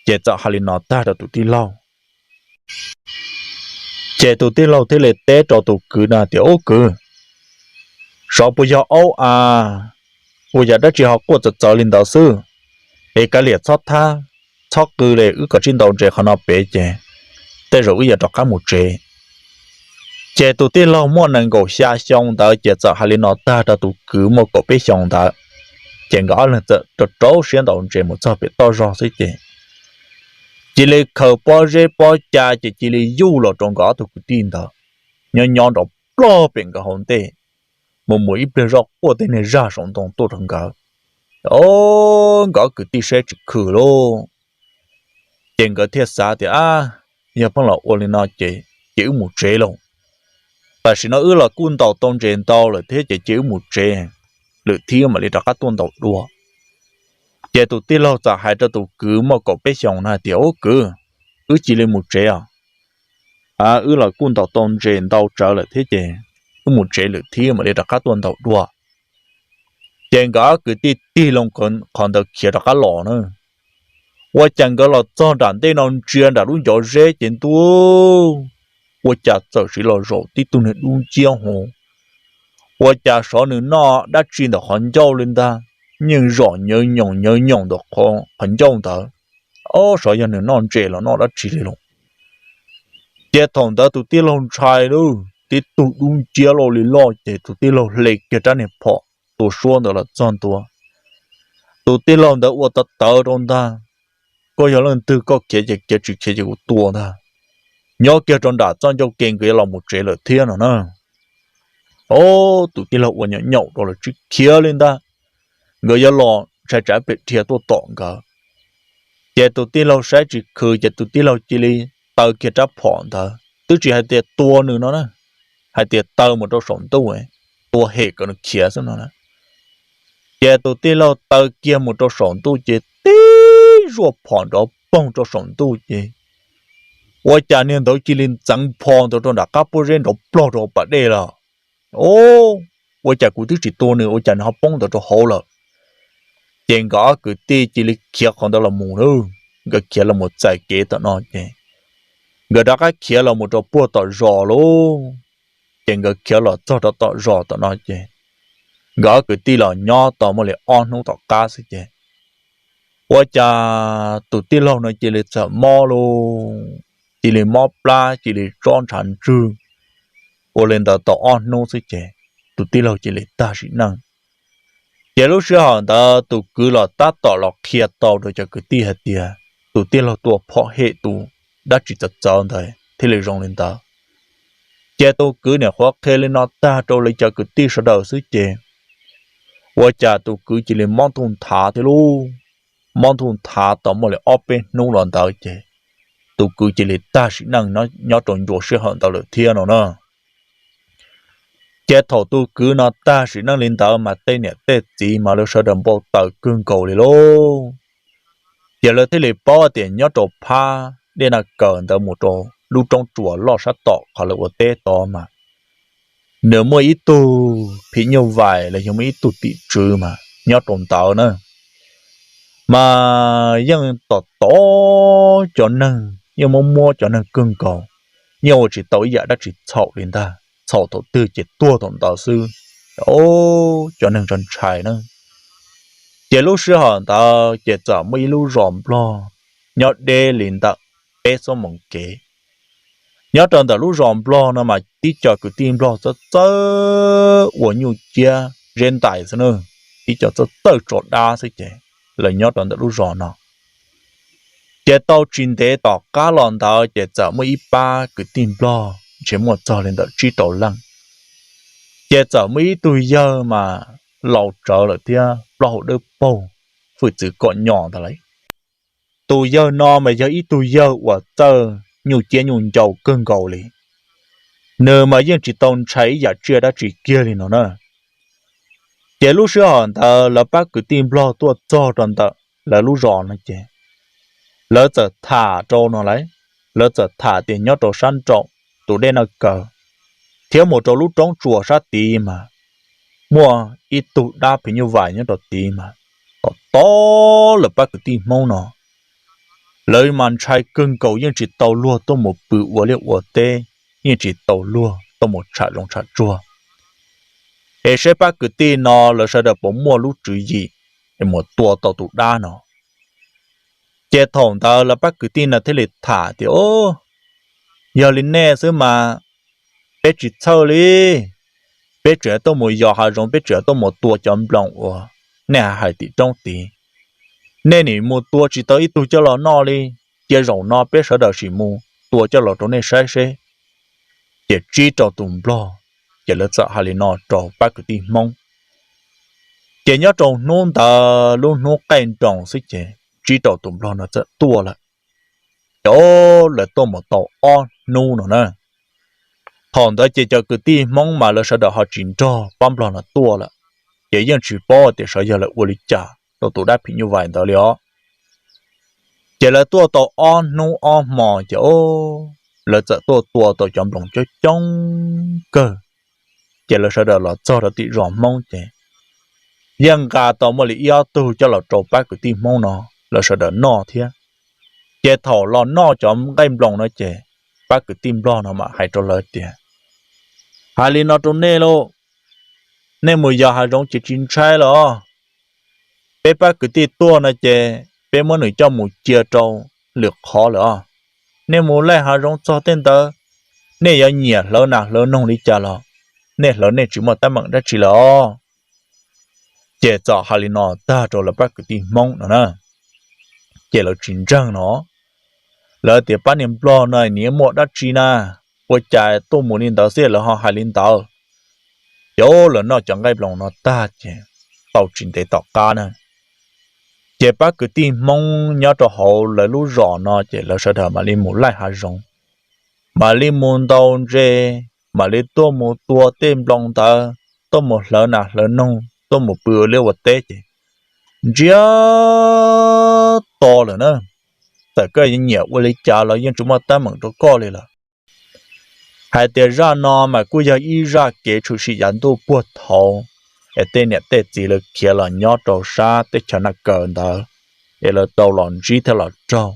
Ces txawm hais li no tag rau tus tij laug. Ces tus tij laug thiaj li teb rau tus kwv no tias, Ub kwv, xyov puas yog aub a, ua yam dab tsi ho quaj txawv txawv li ntawd xwb, es kav liam txhob thab, txhob qw li, wb kom tsij ntaus ntses qhov no pem ces tej zaum wb yuav rov qab mus tsev. Ces tus tij laug muaj nees nkaum xya xyoo ntawd ces txawm hais li no tag rau tus kwv muaj kaum peb xyoos ntawd. Ces nkawd ob leeg txawm rau rau siab ntaus ntses mus txog pem toj zog xwb ces, cia li khaws pob zeb pob ca ces cia li yuj los rau nkawd ob tug kwv tij ntawd, nyob nyob nrov plog pem nkawd hauv ntej, mus mus ib pliag zoj quaj tej niag zaj saum ntoo tuaj rau nkawd. Os, nkawd ob kwv tij saib tsis khwm lauj, ces nkawd thiaj xav tias, Ab, yog pheej los ua li no ces, ces wb mus tsev lauj. Tam sim no wb los kuj ntaus tau ntses ntau lawm thiab ces, ces wb mus tsev, lwm thib mam li rov qab tuaj ntaus dua. Ces tus tij laug txawm hais rau tus kwv muaj kaum peb xyoos no hais tias, Ub kwv, wb cia li mus tsev os. Wb los kuj ntaus tau ntses ntau tsawv lawm thiab ces, wb mus tsev, lwm thib mam li rov qab tuaj ntaus dua. Ces nkawd ob kwv tij tig loo qhov ntawd khiav rov qab los na. Ua cas nkawd los txog nram ntej no ntsia nram lub ncov zeb ces ntuj, ua cas txawm siv los zaum tib tug niag dub nciab hov. Ua cas xyov nws noj dab tsi ntawm qhov ncauj li ntag, yeej zom nyawv nyoos nyawv nyoos ntawm qhov ncauj ntawd. Ob, xyov yog nws noj ntses los noj dab tsi li lauj. Ces thaum ntawd tus tij laug ntshai lauj, tib tug dub nciab loj li loj ces tus tij laug hle kiag rab niag phom tua suab ntawd los txog ntua. Tus tij laug ntawd ua tawv tawv rau ntag, Koj yog leej twg, koj khiav ces khiav, tsis khiav ces kuv tua ntag. Nyob kiag rau nram txoj ncauj ke, nkawd yuav los mus tsev lawm thiab no na. Ob, tus tij laug ua nyaum nyaum rau lawm tsis khiav li ntag, nkawd yuav los ntshai tsam pem dhia tuaj tom nkawd. Ces tus tij laug saib tsis khwv ces tus tij laug cia li taw kiag rab phom ntawd, twb tsis hais tias tua nws no na, hais tias taw mus rau saum ntuj, tua hem kom nws khiav xwb no na. Ces tus tij laug taw kiag mus rau saum ntuj ces tib zuaj phom nrov poog rau saum ntuj ces ua cas niag ntawd cia li ntxeev pho ntawd rau nram qab pob zeb nrov plog rau pas dej lawm. Ub, ua cas kuv twb tsis tua nws ua cas nws ho poob ntawd rau hauv lawm. Ces nkawd ob kwv tij cia li khiav qhov ntawd los mus na, nkawd khiav los mus txais kev tom no ces nkawd rov qab khiav los mus rau puag tom zos lauj. Ces nkawd khiav los txog rau tom zos tom no ces nkawd ob kwv tij los nyob tau muaj li ob hnub tom qab xwb ces ua cas tus tij laug no cia li txawm mob lauj, cia li mob plab, cia li tsob ntshav ntswg. Ua li ntawd tau ob hnub xwb ces tus tij laug cia li tag sim neej. Ces lub sij hawm ntawd tus kwv los tab tom los qhia tau rau cov kwv tij hais tias tus tij laug tua phom hem tus dab tsi txawv txawv ntawd thiaj li zoo li ntawd. Ces tus kwv niam qhuav qhia li no tag rau lawv cov kwv tij sawv daws xwb ces ua cas tus kwv cia li mob ntuj nthav thiab lauj. Mob ntuj nthav tau muaj li ob peb hnub los ntawd ces tus kwv cia li tag sim neej nyob rau ncua sij hawm ntawd lawm thiab no na. Ces thaum tus kwv no tag sim neej li ntawd mas tej niam tej txiv mas lawv sawv daws npau taws kawg nkaus li lauj. Ces lawv thiaj li paub tias nyob rau phab Dej Naj Kaws ntawd mus rau lub roob tsuas loj sab tom qhov lawv ua teb tod mas nws muaj ib tug phim nyuj vais los yog muaj ib tug tim tswv mas nyob rau ntawd na. Mas yeej tom tod cov neeg, yeej muab muab cov neeg kawg nkaus, yeej ua tsis tau ib yam dab tsi txhaum li ntag, txhaum thaum twg ces tuag thaum ntawd xwb. Cov neeg ntshai ntshai na. Ces lub sij hawm ntawd ces txawm muaj ib lub zos Nplog nyob deb li ntawm peb xuab moos kev. Nyob rau ntawm lub zos Nplog no mas tib co kwv tij Nplog txawj txawj ua nyuj ciab zeb ntais xwb na, tib co txawj txawj tso dab xwb ces lawv nyob rau ntawm lub zos no. Ces tau tsis ntev tom qab los ntawd ces txawm muaj ib pab kwv tij Nplog ntshe muaj txog li ntawm tsib rau leej. Ces txawm muaj ib tug yawg mas laus tsawv lawm thiab plaub hau dawb paug, hwj txwv kom nyom ntag lauj. Tus yawg no mas yog ib tug yawg uas txawj nyuj ciab nyuj ncau kawg nkaus li. Nws mas yeej tsis tau ntshai ib yam tsiaj dab tsi kiag li no na. Ces lub sij hawm ntawd lawv pab kwv tij Nplog tuaj txog rau ntawm lawv lub zos no ces lawv txawm tham rau no lauj, lawv txawm tham tias nyob rau sab nraum tus Dej Naj Kaws thiab mus rau lub roob tsuas sab tid mas muaj ib tug dab phim nyuj vais nyob rau tid mas tom tod lawv pab kwv tij Hmoob no lawv mas ntshai kawg nkaus, yeej tsis tau luag tuaj mus pw ua liaj ua teb, yeej tsis tau luag tuaj mus tsham zoov tsham tsuag. Es saib pab kwv tij no lawv sawv daws puas muaj lub tswv yim es mus tua tau tus dab no. Ces thaum ntawd lawv pab kwv tij no thiaj li tham tias, Yog li nej xwb mas peb tsis txhawj li, peb tseem tuaj mus yos hav zoov, peb tseem tuaj mus tua cov nploos uas nej hais tim roob tid. Nej nim mus tua tsis tau ib tug coj los noj li, cia zaum no peb sawv daws sim mus tua coj los rau nej saib seb. Ces tsib rau tus nplog, ces lawv txawm hais li no rau pab kwv tij Hmoob. Ces nyob rau hnub ntawd lub hnub qaij nroos xwb ces tsib rau tus nplog no txawm tuaj lawm. Ces lawv tuaj mus tau ob hnub no na. Thaum ntawd ces cov kwv tij Hmoob mas lawv sawv daws ho tsis nrog pab nplog no tuaj lawm, ces yeej tsis paub tias xyov yog lawv ua li cas rau tus dab phim nyuj vais ntawd li os. Ces lawv tuaj tau ob hnub ob hmo ces lawv txawm tuaj tua tau cov nploos coob coob kawg. Ces lawv sawv daws los txog rau tim zos Hmoob ces yeej nqa tau muaj li ib ob tug coj los rau pab kwv tij Hmoob no lawv sawv daws noj thiab. Ces thaum los noj cov nqaij nploos no ces pab kwv tij nplog no mam hais rau lawv tias, hais li no rau nej lauj, nej mus yos hav zoov ces tsis ntshai lawm os. Peb pab kwv tij tuaj no ces peb muab nws coj mus cia rau lwm qhov lawm os. Nej mus laij hav zoov txog tej ntawd, nej yuav nyiam hlawv nas hlawv noog li cas los nej hlawv nej tsis muaj teeb meem dab tsi lawm os. Ces txawm hais li no tag rau lawv pab kwv tij Hmoob no na, ces lawv tsis ntseeg no. Lawv tias pab niag nplog no nws muaj dab tsi na, ua cas tuaj mus li ntawd xwb lawv ho hais li ntawd. Ces lawv noj cov nqaij nploos no tag ces tau tsis ntev tom qab na, ces pab kwv tij Hmoob nyob rau hauv lawv lub zos no ces lawv sawv daws mam li mus laij hav zoov, mam li mus ntaus ntses, mam li tuaj mus tua tej nploos ntawd, tuaj mus hlawv nas hlawv noog, tuaj mus pw ua liaj ua teb ces ntsiag to lawm na. Txawm koj yuav nyiam ua li cas los yeej tsis muaj teeb meem rau koj li lawm. Hais tias zaj no mas kuj yog ib zaj kev tshwm sim yav ntuj puag thaud, es tej niam tej txiv lawv khiav los nyob rau sab teb chaws Naj Kaws ntawd, es lawv tau los ntsib thiab los raug.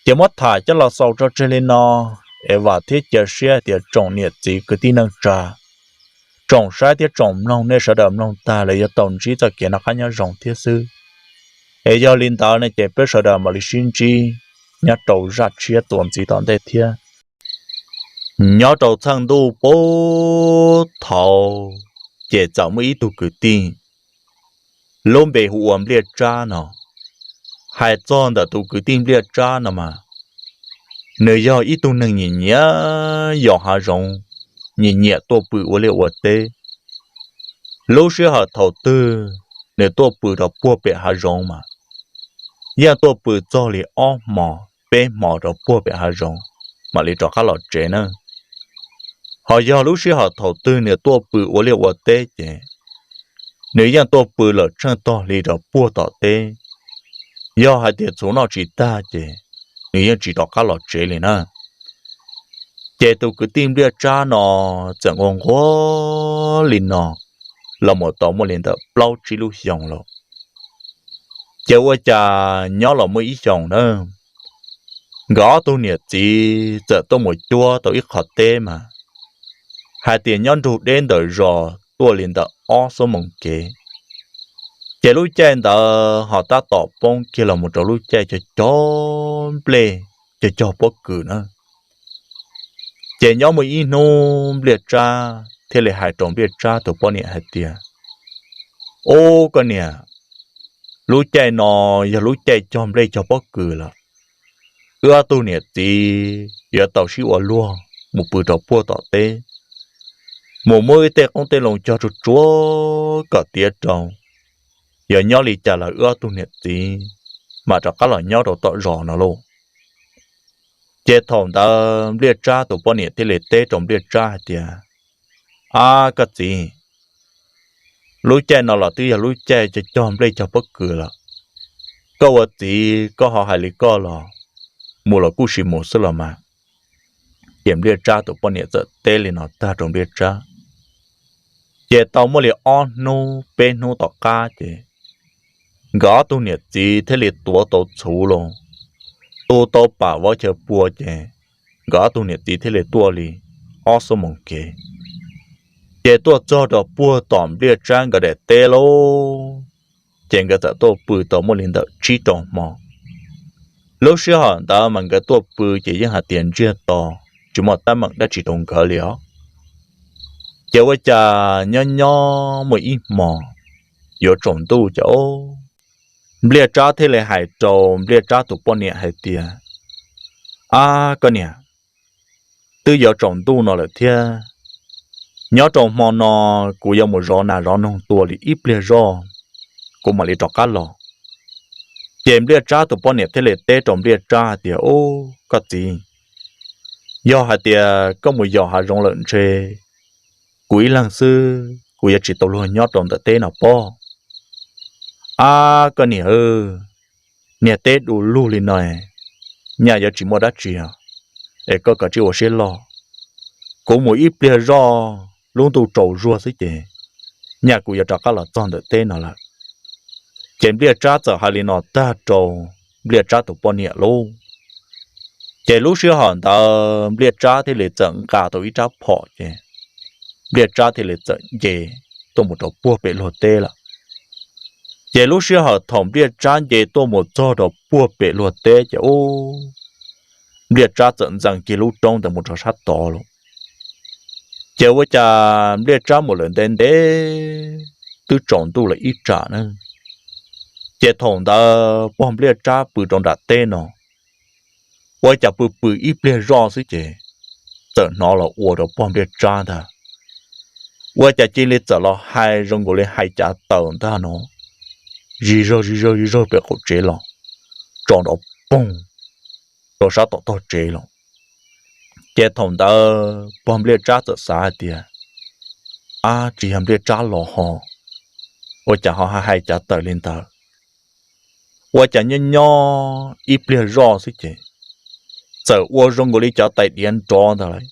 Ces muab tham coj los xaus tso tseg li no, es vam thiab cia siab tias tsoom niam txiv kwv tij neej tsa, tsoom saib thiab tsoom mloog, nej sawv daws mloog tag lawm yuav tau ntsib txoj kev noj qab nyob zoo thiab xwb. Es yog li ntawd ne ces peb sawv daws mam li sib ntsib nyob rau zaj tshiab txuas ntxiv tom ntej thiab. Nyob rau txheej ntuj puag thaud, ces txawm muaj ib tug kwv tij lub npe hu ua Npliaj Tsab no. Hais txog ntawm tus kwv tij Npliaj Tsab no mas, nws yog ib tug neeg nyiam nyiam yos hav zoov, nyiam nyiam tuaj pw ua liaj ua teb. Lub sij hawm thaum twg nws tuaj pw rau puag pem hav zoov mas yeej tuaj pw txog li ob hmo peb hmo rau puag pem hav zoov mam li rov qab los tsev na. Ho yog lub sij hawm thaum twg nws tuaj pw ua liaj ua teb ces nws yeej tuaj pw lawm tsheej tog hli rau puag tom teb. Yog hais tias txhuv noj tsis tag ces nws yeej tsis rov qab los tsev li na. Ces tus kwv tij Npliaj Tsab no txawm nquag nquag li no los mus tau muaj li ntawm plaub tsib lub xyoos lawm. Ces ua cas nyob los muaj ib xyoos na, nkawd ob tug niam txiv txawm tuaj mus cuab tau ib qho teb mas hais tias nyob nrug deb ntawm zos tuaj li ntawm ob xuab moos kev. Ces lub caij ntawd ho tab tom poob kiag los mus rau lub caij cog cog nplej, cog cog pob kws na. Ces nyob muaj ib hnub Npliaj Tsab thiaj li hais rau Npliaj Tsab tus poj niam hais tias, Ub koj niam, lub caij no yog lub caij cog nplej cog pob kws lawm. Wb ob tug niam txiv yuav tau sib ua luag mus pw rau puag tom teb, mus muab wb tej qoob tej loo cog tsuag tsuag kom tiav rau. Yog nyob li cas los wb ob tug niam txiv mam rov qab los nyob rau tom zos no lauj. Ces thaum ntawd Npliaj Tsab tus poj niam thiaj li teb rau Npliaj Tsab hais tias, Ab koj txiv, lub caij no los twb yog lub caij cog cog nplej cog pob kws lawm. Koj ua txiv koj ho hais li koj los, mus los kuj sim mus xwb los mas. Ces Npliaj Tsab tus poj niam txawm teb li no tag rau Npliaj Tsab. Ces tau muaj li ob hnub peb hnub tom qab ces nkawd ob tug niam txiv thiaj li tuav tau txhuv los, tu tau pam vov chaw pua ces nkawd ob tug niam txiv thiaj li tuaj li ob xuab moos kev. Ces tuaj txog rau puag tom Npliaj Tsab nkawd daim teb lauj, ces nkawd txawm tuaj pw tau muaj li ntawm tsib rau hmo. Lub sij hawm ntawd mas nkawd tuaj pw ces yeej hais tias ntsiag to, tsis muaj teeb meem dab tsi rau nkawd li os. Ces ua cas nyob nyob muaj ib hmo yuav tsaus ntuj ces Npliaj Tsab thiaj li hais rau Npliaj Tsab tus poj niam hais tias, Ab koj niam, twb yuav tsaus ntuj no lawm thiab, nyob rau hmo no kuv yuav mus zov nas zov noog tua li ib pliag zoj, kuv mam li rov qab los. Ces Npliaj Tsab tus poj niam thiaj li teb rau Npliaj Tsab hais tias, Ub, koj txiv, yog hais tias koj mus yos hav zoov lawm ntshe kuv ib leeg xwb kuv yuav tsis tau luag nyob rau ntawm teb no pob. Ab koj niam, niag teb du lug li no, nyaj yuav tsis muaj dab tsi os, es koj kav tsij ua siab loj. Kuv mus ib pliag zoj, lub ntuj tsaus zuag xwb ces nyaj kuv yuav rov qab los txog ntawm teb no lawm. Ces Npliaj Tsab txawm hais li no tag rau Npliaj Tsab tus poj niam lauj. Ces lub sij hawm ntawd Npliaj Tsab thiaj li txawm nqa tau ib rab phom ces Npliaj Tsab thiaj li txawm nce tuaj mus rau puag pem luag teb lawm. Ces lub sij hawm thaum Npliaj Tsab nce tuaj mus txog rau puag pem luag teb ces ub, Npliaj Tsab txawm ntxees kiag lub roob ntawd mus rau sab tod lawm. Ces ua cas Npliaj Tsab mus lawm ntev ntev, twb tsaus ntuj lawm ib tsam na. Ces thaum ntawd pog Npliaj Tsab pw rau nram teb no, ua cas pw pw ib pliag zoj xwb ces txawm hnov los ua rau pog Npliaj Tsab ntag. Ua cas cia li txawm los hais zoo nkaus li hais cav taws ntag no, zig zog zig zog zig zog pem qaum tsev los, tso nrov poog rau sab tom tog tsev los. Ces thaum ntawd pog Npliaj Tsab txawm xav hais tias, Ab, tsis yog Npliaj Tsab los ho, ua cas ho hais hais cav taws li ntawd? Ua cas nyob nyob ib pliag zoj xwb ces txawm ua zoo nkaus li cov tais diav nrov ntag lauj,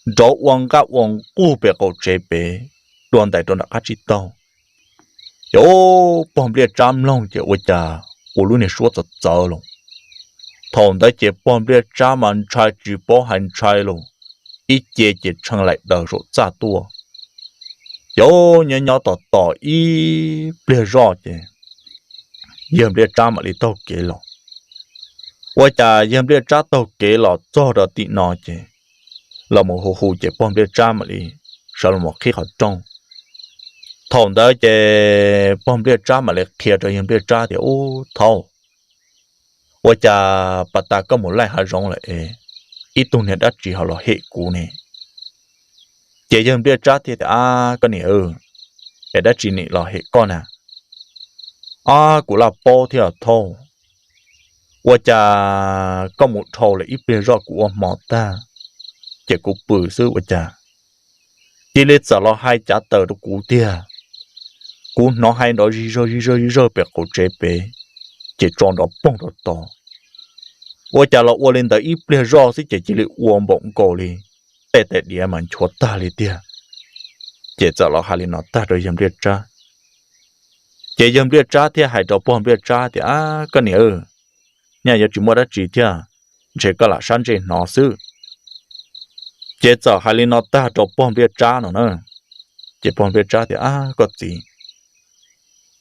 nrov ua nqaj ua nqug pem qaum tsev pem, dua ntais rau nram qab tsib taug. Ces pog Npliaj Tsab mloog ces ua cas ua lub niag suab txawv txawv los. Thaum ntawd ces pog Npliaj Tsab mas ntshai tsis paub hais ntshai los, ib ce ces tshee laim daws saum txaj tuaj. Ces nyob nyob tos tos ib pliag zoj ces yawg Npliaj Tsab mam li taug kev los. Ua cas yawg Npliaj Tsab taug kev los txog rau tim no ces los mus hu hu ces pog Npliaj Tsab mam li sawv los mus qhib qhov rooj. Thaum ntawd ces pog Npliaj Tsab mam li qhia rau yawg Npliaj Tsab tias, Ub thaub, ua cas pas tas koj mus laij hav zoov lawm es ib tug niag dab tsi ho los hem kuv ne? Ces yawg Npliaj Tsab thiaj tias, Ab koj niam, es dab tsi nim los hem koj na? Ab, kuv laj paub thiab thaub, ua cas koj mus dhau lawm ib pliag zoj kuv ua hmo tag, ces kuv pw xwb ua cas cia li txawm los hais cav taws rau kuv tiag. Kuv hnov hais nrov zig zog zig zog zig zog pem qaum tsev pem, ces tso nrov poog rau tod. Ua cas los ua li ntawd ib pliag zoj xwb ces cia li ua npaum nkaus li tej tais diav mas nchuav tag li tiag. Ces txawm los hais li no tag rau yawg Npliaj Tsab. Ces yawg Npliaj Tsab thiaj hais rau pog Npliaj Tsab tias, Ab koj niam, nyaj yuav tsis muaj dab tsi thiab, ntshe koj lam sab ntsej hnov xwb. Ces txawm hais li no tag rau pog Npliaj Tsab no na. Ces pog Npliaj Tsab tias, Ab koj txiv,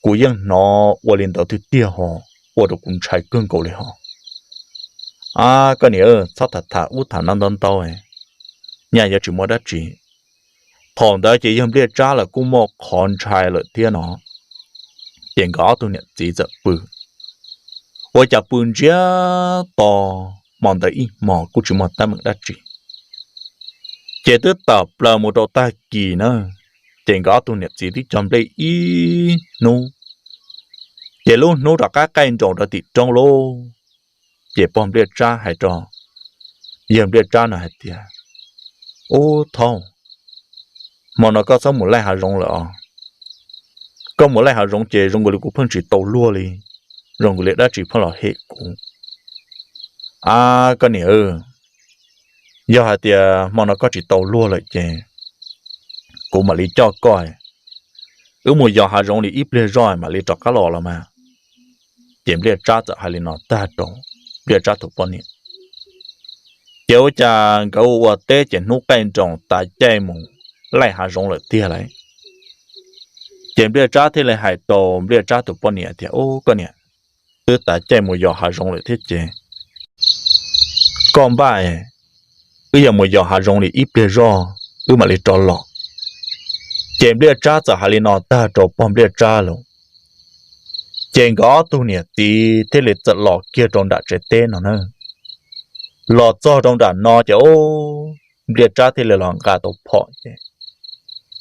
kuv yeej hnov ua li ntawd tiag tiag ho, ua rau kuv ntshai kawg nkaus li ho. Ab koj niam, txhob tham tham ub tham no ntau ntau, nyaj yuav tsis muaj dab tsi. Thaum ntawd ces yawg Npliaj Tsab lawv kuj muaj qhov ntshai lawm thiab no, ces nkawd ob tug niam txiv txawm pw. Ua cas pw ntsiag to hmo ntawd ib hmos kuj tsis muaj teeb meem dab tsi. Ces twb tawm plaws mus rau tag kis na, ces nkawd ob tug niam txiv twb cog nplej ib hnub, ces lub hnub rov qab qaij nroos rau tim roob lauj. Ces pog Npliaj Tsab hais rau yawg Npliaj Tsab no hais tias, Ub thaub, hmo no koj txhob mus laij hav zoov lawm os. Koj mus laij hav zoov ces zoo nkaus li kuv pheej tsis tau luag li, zoo nkaus li dab tsi pheej los hem kuv. Ab koj niam, yog hais tias hmo no koj tsis tau luag lawm ces kuv mam li coj koj, wb mus yos hav zoov li ib pliag zoj mam li rov qab los los mas. Ces Npliaj Tsab txawm hais li no tag rau Npliaj Tsab tus poj niam. Ces ua cas nkawd ua ua teb ces hnub qaij nroos tav caij mus laij hav zoov lawm tiag lauj. Ces Npliaj Tsab thiaj li hais rau Npliaj Tsab tus poj niam tias, Ub koj niam, twb tav caij mus yos hav zoov lawm thiab ces koj npaj, wb yuav mus yos hav zoov li ib pliag zoj wb mam li rov los. Ces Npliaj Tsab txawm hais li no tag rau pog Npliaj Tsab lawm. Ces nkawd ob tug niam txiv thiaj li txawm los kiag rau nram tsev teb no na. Los txog rau nram no ces ub, Npliaj Tsab thiaj li los nqa tau phom ces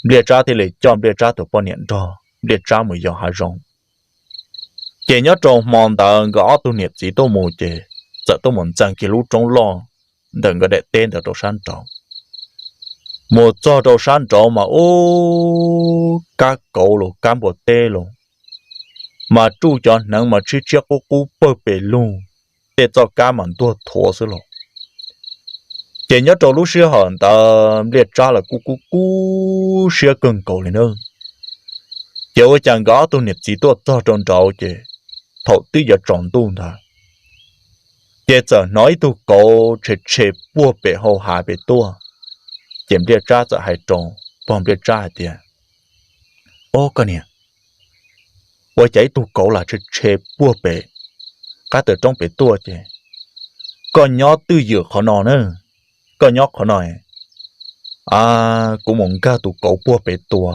Npliaj Tsab thiaj li coj Npliaj Tsab tus poj niam nrog Npliaj Tsab mus yos hav zoov. Ces nyob rau hmo ntawd nkawd ob tug niam txiv tuaj mus ces txawm tuaj mus ntxeev kiag lub roob loj ntawm nkawd daim teb ntawd rau sab nraud. Mus txog rau sab nraud mas ub, kab kauv los kab npua teb los mas ruj cov hneev mas tshiab tshiab qub qub pawg pes lug, tej txoj kab mas ntuag thuav xwb los. Ces nyob rau lub sij hawm ntawd Npliaj Tsab los kuj kub kub siab kawg nkaus li na. Ces ua cas nkawd ob tug niam txiv tuaj txog rau nraud ces thaum twb yuav tsaus ntuj ntawd ces txawm hnov ib tug kauv tshe tshe puag pem hau hav pem tuaj. Ces Npliaj Tsab txawm hais rau pog Npliaj Tsab hais tias, Ob koj niam, ua cas ib tug kauv lam tshe tshe puag pem qab taw roob pem tuaj ces koj nyob twj ywm qhov no na, koj nyob qhov no, kuv mus nkag tus kauv puag pem tua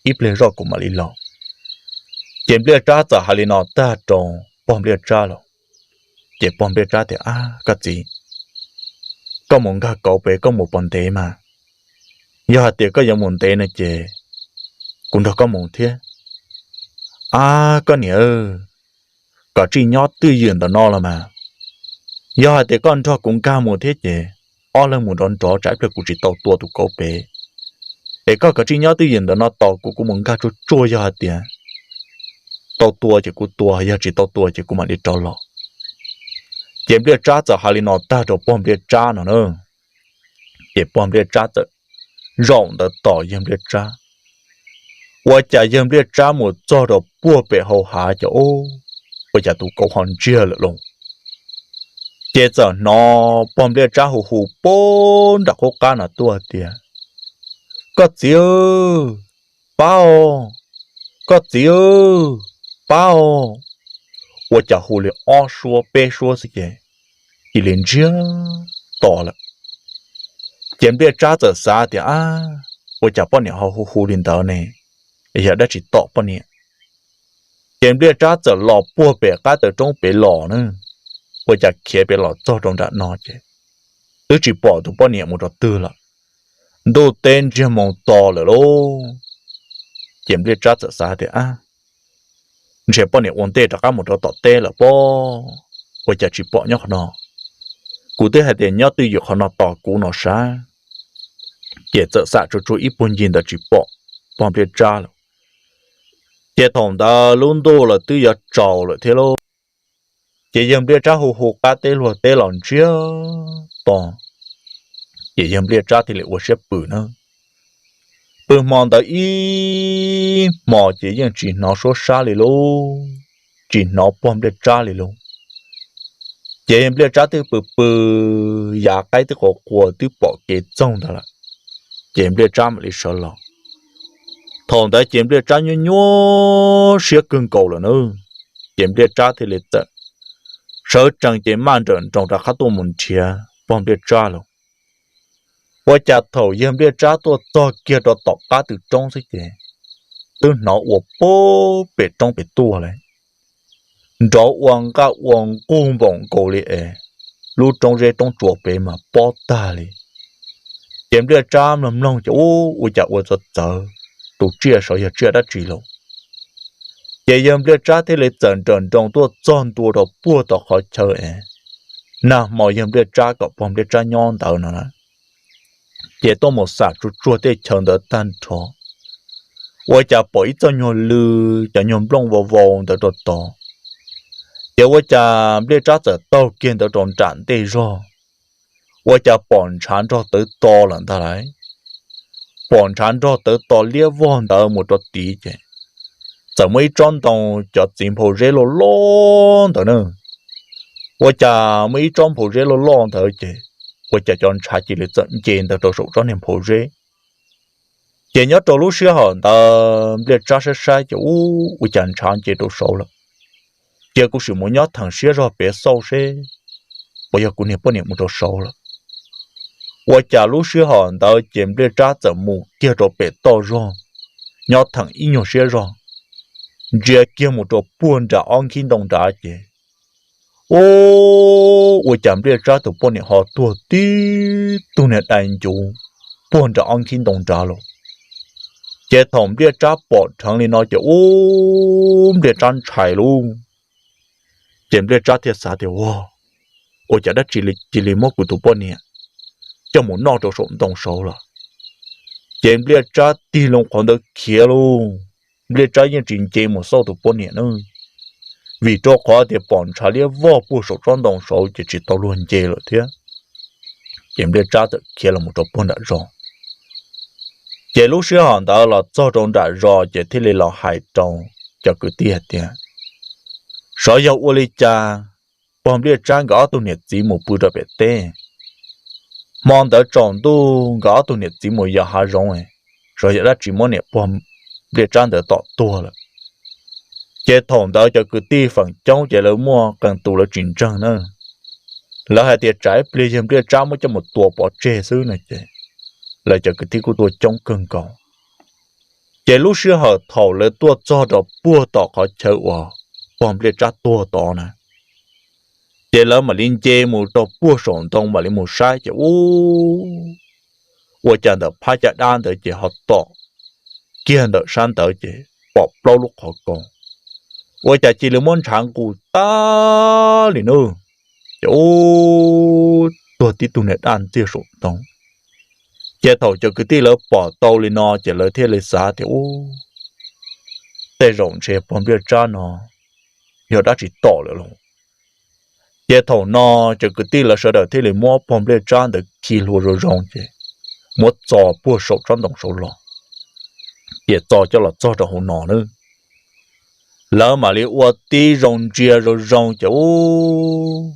ib pliag zoj kuv mam li los. Ces Npliaj Tsab txawm hais li no tag rau pog Npliaj Tsab lawm. Ces pog Npliaj Tsab tias, Ab koj txiv, koj mus nkag kauv pem koj mus puas ntev mas? Yog hais tias koj yuav mus ntev no ces kuv nrog koj mus thiab. Ab koj niam, kom tsij nyob twj ywm ntawm no los mas. Yog hais tias koj nrog kuv nkag mus thiab ces ob leeg mus nrov nrov tsam ib pliag kuv tsis tau tua tus kauv pem. Es koj kom tsij nyob twj ywm ntawm no tos kuv, kuv mus nkag tsuag tsuag, yog hais tias tau tua ces kuv tua, yog tsis tau tua ces kuv mam li rov los. Ces Npliaj Tsab txawm hais li no tag rau pog Npliaj Tsab no na. Ces pog Npliaj Tsab txawm zaum ntawd tos yawg Npliaj Tsab. Ua cas yawg Npliaj Tsab mus txog rau puag pem hau hav ces ub, ua cas tus kauv ho ntsiag lawm lauj. Ces txawm hnov pog Npliaj Tsab hu hu puag nram qub qab no tuaj tias, Koj txiv, pab os, koj txiv, pab os. Ua cas hu li ob suab peb suab xwb ces cia li ntsiag to lawm. Ces Npliaj Tsab txawm xav tias, Ab, ua cas poj niam ho hu hu li ntawd ne? Yog dab tsi tom poj niam? Ces Npliaj Tsab txawm los puag pem qab taw roob pem los na. Ua cas khiav pem los txog rau nram no ces twb tsis pom tus poj niam mus rau twg lawm. Ntuj teb ntsiag moo to lawm lauj. Ces Npliaj Tsab txawm xav tias, Ab, ntshe poj niam ua ntej rov qab mus rau tom teb lawm pob, ua cas tsis pom nyob qhov no? Kuv twb hais tias nyob twj ywm qhov no tos kuv no sav. Ces txawm xam tsuag tsuag ib puag ncig ntawd tsis pom pog Npliaj Tsab lawm. Ces thaum ntawd lub ntuj los twb yuav tsaus lawm thiab lauj. Ces yawg Npliaj Tsab hu hu qab teb luag teb los ntsiag to. Ces yawg Npliaj Tsab thiaj li ua siab pw na. Pw hmo ntawd ib hmos ces yeej tsis hnov suab sab li lauj, tsis hnov pog Npliaj Tsab li lauj. Ces yawg Npliaj Tsab twb pw pw, yav qaib twb qua qua twb pom kev txoog ntawd lawm. Ces Npliaj Tsab mam li sawv los. Thaum ntawd ces Npliaj Tsab nyuaj nyuaj siab kawg nkaus lawm na. Ces Npliaj Tsab thiaj li txawm sawv tsees ces maj nrawm nroos rov qab tuaj mus nrhiav pog Npliaj Tsab lawm. Ua cas thaum yawg Npliaj Tsab tuaj txog kiag rau tom qab tw roob xwb ces twb hnov ua puag pem roob pem tuaj lawm, nrov ua nqaj ua nqug npaum nkaus li es lub roob zeb roob tsua pem mas pob tag li. Ces Npliaj Tsab mloog mloog ces ub, ua cas ua txawv txawv, tus tsiaj saud yog tsiaj dab tsi lauj? Ces yawg Npliaj Tsab thiaj li txawm nrawm nroos tuaj txog ntua rau puag tom qhov chaw es nag hmo yawg Npliaj Tsab kom pog Npliaj Tsab nyob ntawd no na. Ces tuaj mus xam tsuag tsuag tej chaw ntawd tag nrho, ua cas pom ib txoj nyuag lw, cov nyuag nplooj vau vau ntawd rau tod. Ces ua cas Npliaj Tsab txawm taug kiag ntawd rau nram ntej zog, ua cas pom ntshav nrog tawv to lawm ntag lauj. Pom ntshav nrog tawv to liab vog ntawd mus rau tid ces txawm muaj ib tsob ntoo, cov txiv nphau zeb loj loj ntawd na. Ua cas muaj ib tsob nphau zeb loj loj ntawd ces ua cas cov ntshav cia li txawm nce ntawd rau saum tsob niag nphau zeb. Ces nyob rau lub sij hawm ntawd Npliaj Tsab saib saib ces ub, ua cas ntshav nce rau saud lawm. Cia kuv sim mus nyob theem siab zog pem xauj seb puas yog kuv niag poj niam mus rau saud lawm. Ua cas lub sij hawm ntawd ces Npliaj Tsab txawm mus kiag rau pem toj zog, nyob theem ib nyuag siab zog, ntsia kiag mus rau puag nram ob nkhib ntoo nrad ces Ub, ua cas Npliaj Tsab tus poj niam ho tuag tib tug niag dai ncuv puag nram ob nkhib ntoo nrad los. Ces thaum Npliaj Tsab pom dheev li no ces ub, Npliaj Tsab ntshai lauj. Ces Npliaj Tsab thiaj xav tias, Ua, ua cas dab tsi cia li muab kuv tus poj niam coj mus noj rau saum ntoo saud lawm? Ces Npliaj Tsab tig loo qhov ntawd khiav lauj. Npliaj Tsab yeej tsis nce mus xauj tus poj niam na, vim rau qhov tias pom ntshav liab vog puag saum tsob ntoo saud ces tsis tau luag nce lawm thiab. Ces Npliaj Tsab txawm khiav los rau puag nram zos. Ces lub sij hawm ntawd los txog rau nram zos ces thiaj li los hais rau cov kwv tij hais tias, Xyov yog ua li cas pog Npliaj Tsab nkawd ob tug niam txiv mus pw rau pem teb, hmo ntawd tsaus ntuj nkawd ob tug niam txiv mus yos hav zoov, xyov yog dab tsi muab niam pog Npliaj Tsab ntawd tom tuag lawm. Ces thaum ntawd cov kwv tij feem coob ces lawv muaj qee tus lawv tsis ntseeg na. Lawv hais tias tsam ib pliag yog Npliaj Tsab muab coj mus tua pov tseg xwb no ces lawv cov kwv tij kuj tuaj coob kawg nkaus. Ces lub sij hawm thaum lawv tuaj txog rau puag tom qhov chaw uas pog Npliaj Tsab tuag tod na, ces lawv mam li nce mus rau puag saum ntoo mam li mus saib ces ub, ua cas ntawm phab caj dab ntawd ces ho tom kiag ntawm sab ntawd ces pom plaub lub qhov kaus, ua cas cia li muab ntshav nqus tag li nawb. Ces ub, tuag tib tug niag daj ntxiag saum ntoo. Ces thaum cov kwv tij lawv pom tau li no ces lawv thiaj li xav tias, Ub, tej zaum ntshe pog Npliaj Tsab no yog dab tsi tom lawm lauj. Ces thaum no cov kwv tij lawv sawv daws thiaj li muab pog Npliaj Tsab ntawd khi hlua zoo zoo ces muab txo puag saum tsob ntoo saud los, ces txo coj los txog rau hauv no na. Lawv mam li ua tib zoo ntsia zoo zoo ces ub,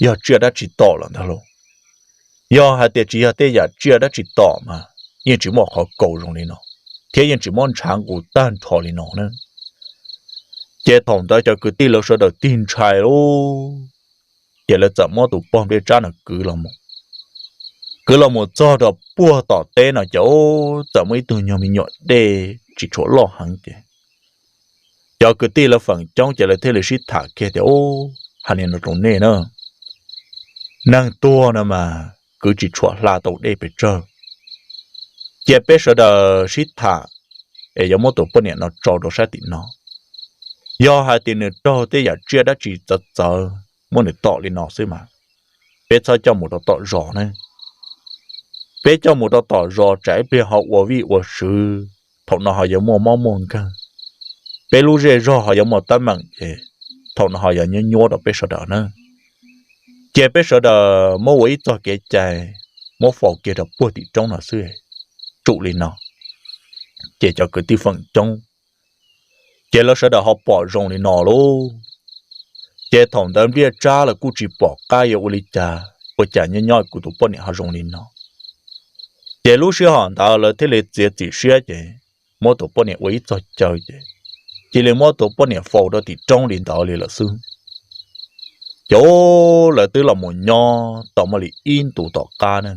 yog tsiaj dab tsi tom lawm ntag lauj. Yog hais tias tsis yog tej yam tsiaj dab tsi tom mas yeej tsis muaj qhov kaus zoo li no, thiab yeej tsis muab ntshav nqus tag nrho li no na. Ces thaum ntawd cov kwv tij lawv sawv daws tig ntshai lauj, ces lawv txawm muab tus pog Npliaj Tsab no kwv los mus. Kwv los mus txog rau puag tom teb no ces ub, txawm muaj ib tug nyuag me nyuam dej tsis tshua loj heev ces cov kwv tij lawv feem coob ces lawv thiaj li sib tham kiag tias, Ub, hais li no rau nej na, neeg tuag no mas kwv tsis tshua hla tau dej pes tsawg. Cia peb sawv daws sib tham es yuav muab tus poj niam no tso rau sab tim no. Yog hais tias nws raug tej yam tsiaj dab tsi txawv txawv muab nws tom li no xwb mas peb txhob coj mus rau tom zos ne. Peb coj mus rau tom zos tsam ib pliag ho ua vij ua sw, thaum no ho yuav muaj mob muaj nkeeg, peb lub zej zog ho yuav muaj teeb meem ces thaum no ho yuav nyuab nyuab rau peb sawv daws na. Cia peb sawv daws muab ua ib txoj kev cai, muab faus kiag rau puag tim roob no xwb, tsum li no. Ces cov kwv tij feem coob ces lawv sawv daws ho pom zoo li no lauj. Ces thaum ntawd Npliaj Tsab los kuj tsis pom qab yuav ua li cas, ua cas nyob nyob kuv tus poj niam ho zoo li no. Ces lub sij hawm ntawd lawv thiaj li txiav txim siab ces muab tus poj niam ua ib txoj caw ces cia li muab tus poj niam faus rau tim roob li ntawd li lawm xwb. Ces lawv twb los mus nyob tau muaj li ib ntus tom qab na,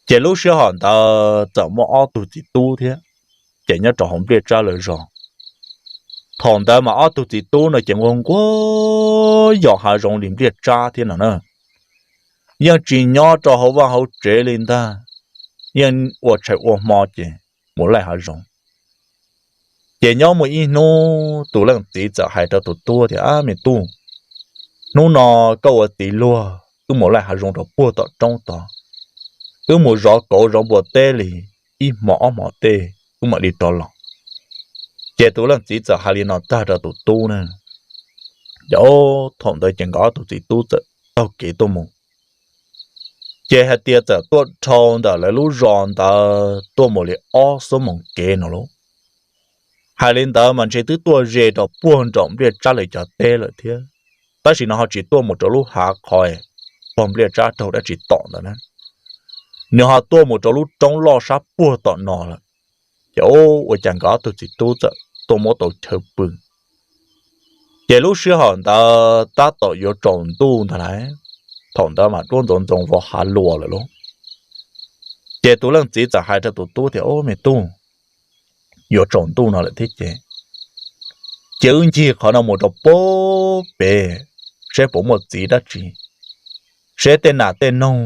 ces lub sij hawm ntawd txawm muaj ob tug txiv tub thiab, ces nyob rau hauv Npliaj Tsab lawv zos. Thaum ntawd mas ob tug txiv tub no ces nquag nquag yos hav zoov li Npliaj Tsab thiab no na. Yeej tsis nyob rau hauv vaj hauv tsev li ntag, yeej ua tshais ua hmo ces mus laij hav zoov. Ces nyob muaj ib hnub tus leej txiv txawm hais rau tus tub tias, Ab me tub, hnub no koj ua txiv luag wb mus laij hav zoov rau puag tom roob tod, wb mus zov kauv zov npua teb li ib hmo ob hmo tej wb mam li rov los. Ces tus leej txiv txawm hais li no tag rau tus tub na. Ces thaum ntawd ces nkawd ob tug txiv tub txawm taug kev tuaj mus. Ces hais tias txawm tuaj dhau ntawm lawv lub zos ntawd tuaj mus li ob xuab moos kev no lauj. Hais li ntawd mas ntshe twb tuaj ze rau puag nraum Npliaj Tsab lawv cov teb lawm thiab, tab sis no ho tsis tuaj mus rau lub hav qhov pog Npliaj Tsab raug dab tsi tom ntawd na, nws ho tuaj mus rau lub roob loj sab puag tom no lawm. Ces ua cas nkawd ob tug txiv tub txawm tuaj muab tau chaw pw. Ces lub sij hawm ntawd tab tom yuav tsaus ntuj ntag lauj, thaum ntawd mas duab ntxoov ntxoo vov hav luas lawm lauj. Ces tus leej txiv txawm hais rau tus tub tias, Au me tub, yuav tsaus ntuj no lawm thiab ces, ces wb ncig qhov no mus rau puag pem seb puas muaj txiv dab tsi, seb tej nas tej noog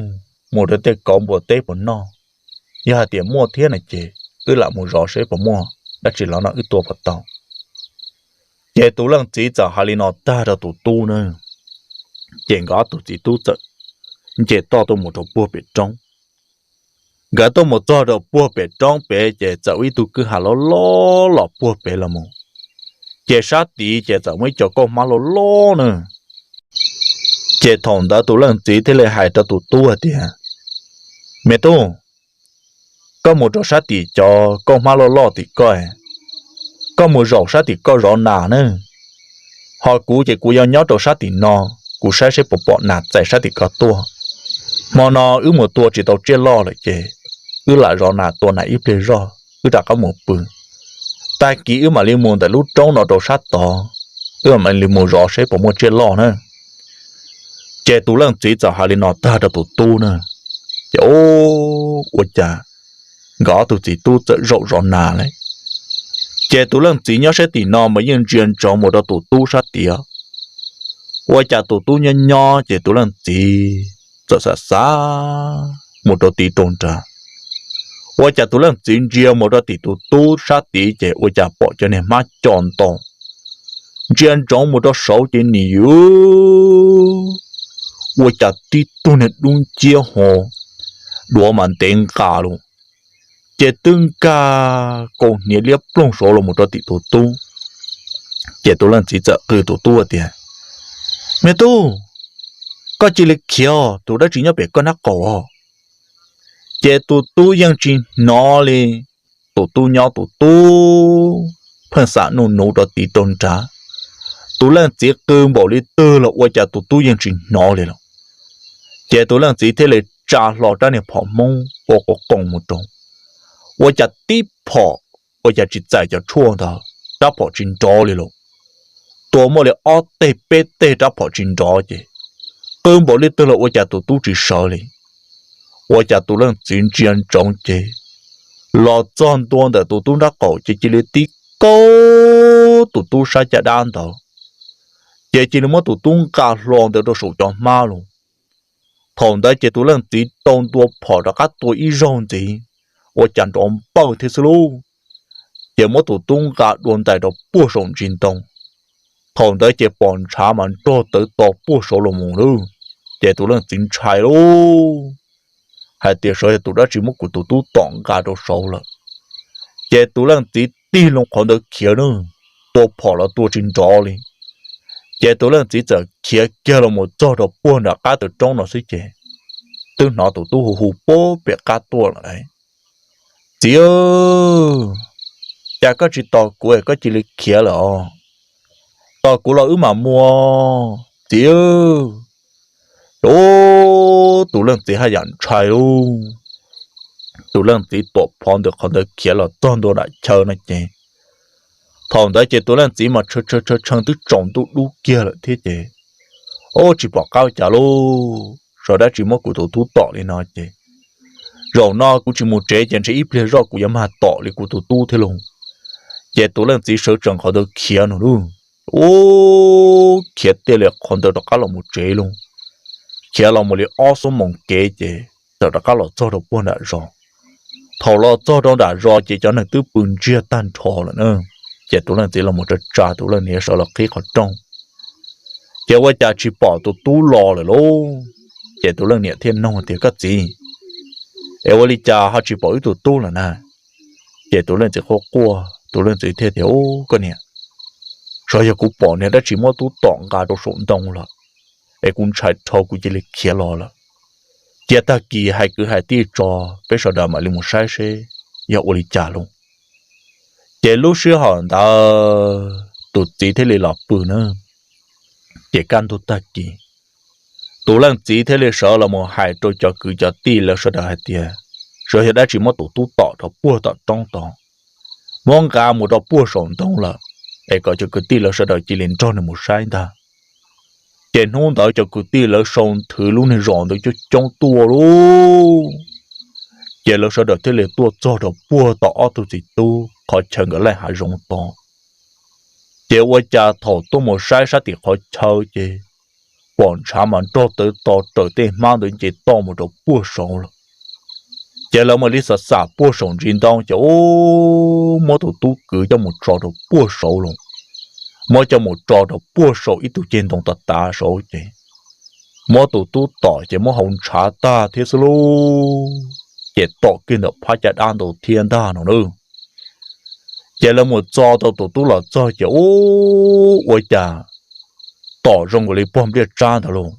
mus rau tej kauv npua teb puas noj. Yog hais tias muaj thiab no ces wb lam mus zov seb puas muaj dab tsi los no wb tua puas tau. Ces tus leej txiv txawm hais li no tag rau tus tub na, ces nkawd ob tug txiv tub txawm nce toj tuaj mus rau puag pem roob. Nkawd tuaj mus txog rau puag pem roob pem ces txawm ua ib tug kwj ha loj loj los puag pem los mus, ces sab tid ces txawm muaj ib co kauj hmab loj loj na. Ces thaum ntawd tus leej txiv thiaj li hais rau tus tub hais tias, Me tub, koj mus rau sab tim cov kauj hmab loj loj tim koj, koj mus zaum sab tim koj zov nas na. Ho kuv ces kuv yuav nyob rau sab tim no, kuv saib seb puas pom nas txais sab tim ko tuaj. Hmo no wb mus tua tsis tau tsiaj loj lawm ces wb lam zov nas tua nas ib pliag zog wb rov qab mus pw. Tag kis wb mam li mus ntawm lub roob no rau sab tod, wb mam li mus zov seb puas muaj tsiaj loj na. Ces tus leej txiv txawm hais li no tag rau tus tub na, ces ua cas nkawd ob tug txiv tub txawm zaum zov nas lawm. Ces tus leej txiv nyob sab tim no mas yeej ntsia ntsoov mus rau tus tub sab tid. Ua cas tus tub nyob nyob ces tus leej txiv txawm xav xav mus rau tid rau nrad. Ua cas tus leej txiv ntsia mus rau tim tus tub sab tid ces ua cas pom cov niag hmab co nto. Ntsia ntsoov mus rau saud ces nim yuav ua cas tib tug niag dub nciab ho duav mas ntev nqa lawm, ces twb nkag kaus hniav liab ploog saud los mus rau tim tus tub. Ces tus leej txiv txawm qw tus tub tias, Me tub, koj cia li khiav os, tus dab tsi nyob pem koj nab qaum os. Ces tus tub yeej tsis hnov li. Tus tub nyob tus tub pheej xam nuj nuv rau tid rau nrad. Tus leej txiv qw npaum li twg los ua cas tus tub yeej tsis hnov li lawm. Ces tus leej txiv thiaj li tsa hlo rab niag phom hmoob ua quas qoos mus rau, ua cas tib phom ua cas tsis txais cov tshuaj ntawd, rab phom tsis nrov li lawm. Tua muaj li ob teg peb teg rab phom tsis nrov ces qw npaum li twg los ua cas tus tub tsis sawv li. Ua cas tus leej txiv ntsia ntsoov ces los txog ntua ntawm tus tub nrab qaum ces cia li tib kaug tus tub sab caj dab ntawd, ces cia li muab tus tub nqa hlo ntawd rau saum cov hmab lawm. Thaum ntawd ces tus leej txiv tau ntua phom rov qab tua ib zaug ntxiv, ua cas nrov npawj thiab xwb lauj. Ces muab tus tub nqa dua ntais rau puag saum ntsis ntoo. Thaum ntawd ces pom ntshav mas nrog tawv to puag saud los mus lawm. Ces tus leej txiv ntshai lauj, hais tias sawv yog tus dab tsi muab kuv tus tub tom nqa rau saud lawm. Ces tus leej txiv tig loo qhov ntawd khiav na, tua phom los tua tsis nrov li. Ces tus leej txiv txawm khiav kiag los mus txog rau puag nram qab tus roob no xwb ces twb hnov tus tub hu hu puag pem qab tuaj lawm. Txiv, cas koj tsis tos kuv es koj cia li khiav lawm os? Tos kuv los wb mam mus, txiv. Ub, tus leej txiv haj yam ntshai lauj. Tus leej txiv tuam phov ntawm qhov ntawd khiav los txog ntua nram chaw no ces, thaum ntawd ces tus leej txiv mas tshee tshee twb tsaus ntuj dub kiag lawm thiab ces, ub, tsis pom qab ua cas lauj, sawv dab tsi muab kuv tus tub tom li no ces, zaum no kuv tsis mus tsev ces ntshe ib pliag zoj kuv yuav mag tom li kuv tus tub thiab lauj. Ces tus leej txiv sawv tsees qhov ntawd khiav no lauj. Ub, khiav tiaj li qhov ntawd rov qab los mus tsev lauj. Khiav los mus li ob xuab moos kev ces txawm rov qab los txog rau puag nram zos. Thaum los txog rau nram zos ces cov neeg twb pw ntsiag tag nrho lawm na. Ces tus leej txiv los mus tsa tsa tus leej niam sawv los qhib qhov rooj. Ces ua cas tsis pom tus tub los lawm lauj. Ces tus leej niam thiaj nug tias, Koj txiv, es ua li cas ho tsis pom wb tus tub lawm na? Ces tus leej txiv quaj quaj, tus leej txiv thiaj tias, Ub, koj niam, xyov yog kuv pom niag dab tsi muab tub tom nqa rau saum ntoo lawm, es kuv ntshai dhau kuv cia li khiav los lawm. Cia tag kis hais kwv hais tij tso, peb sawv daws mam li mus saib seb yog ua li cas lauj. Ces lub sij hawm ntawd tus txiv thiaj li los pw na. Ces kaj ntug tag kis, tus leej txiv thiaj li sawv los mus hais rau cov kwv cov tij lawv sawv daws hais tias, Xyov yog dab tsi muab tus tub tom rau puag tom roob tod, muab nqa mus rau puag saum ntoo lawm, es kom cov kwv tij lawv sawv daws cia li nrog nws mus saib ntag. Ces hnub ntawd cov kwv tij lawv sau nthwv lub niag zos ntawd coob coob tuaj lauj. Ces lawv sawv daws thiaj li tuaj txog rau puag tom ob tug txiv tub qhov chaw nkawd laij hav zoov tod. Ces ua cas thaum tuaj mus saib sab tim qhov chaw ces pom ntshav mas nrog tawv to raws tej hmab ntawd nce toj mus rau puag saud lawm. Ces lawv mam li xam xam puag saum ntsis ntoo ces ub, muab tus tub kwv coj mus tso rau puag saud lawm, muab coj mus tso rau puag saum ib tug ceg ntoo tav tav saud ces muab tus tub tom ces muab hau ntshav tag thiab xwb lauj, ces tom kiag ntawm phab caj dab ntawd thiab ntag no na. Ces lawv mus txo tau tus tub los txog ces ub, ua cas tom zoo nkaus li pog npliaj tsab ntawd lauj.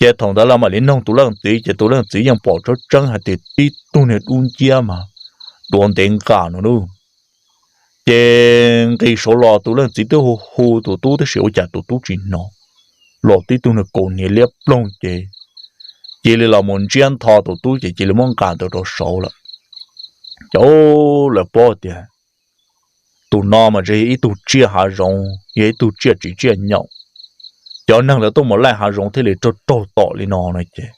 Ces thaum ntawd lawv mam li noog tus leej txiv ces tus leej txiv yeej pom tseeb tseeb hais tias tib tug niag dub nciab mas duav ntev nqa no na. Ces nqis saud los tus leej txiv twb hu hu tus tub tab sis ua cas tus tub tsis hnov, los tib tug niag kaus hniav liab ploog ces cia li los mus ntsiab ntho tus tub ces cia li muab nqa ntawd rau saud lawm. Ces lawv paub tias tus no mas ntshe yog ib tug tsiaj hav zoov, yog ib tug tsiaj tsiv tsiaj nyaum. Cov neeg lawv tuaj mus laij hav zoov thiaj li raug raug tom li no no ces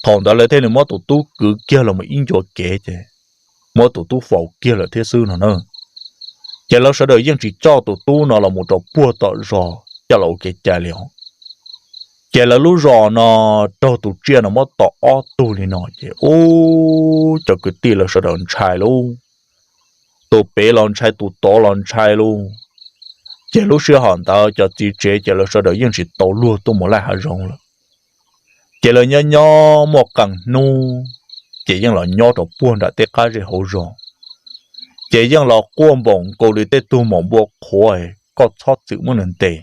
thaum ntawd lawv thiaj li muab tus tub kwv kiag los mus ib ncua kev ces muab tus tub faus kiag lawm thiab xwb no na. Ces lawv sawv daws yeej tsis coj tus tub no los mus rau puag tom zos coj los ua kev cai li os. Ces lawv lub zos no raug tus tsiaj no muab tom ob tug li no ces ub, cov kwv tij lawv sawv daws ntshai lauj. Tus pem los ntshai tus tod los ntshai lauj. Ces lub sij hawm ntawd cov txiv tsev ces lawv sawv daws yeej tsis tau luag tuaj mus laij hav zoov lawm. Ces lawv nyob nyob muaj qee hnub ces yeej los nyob rau puag nram tej qab zej hauv zos. Ces yeej los quaj npaum nkaus li tej tug maum npua qhuav, koj txhob txwm muab nws ntes.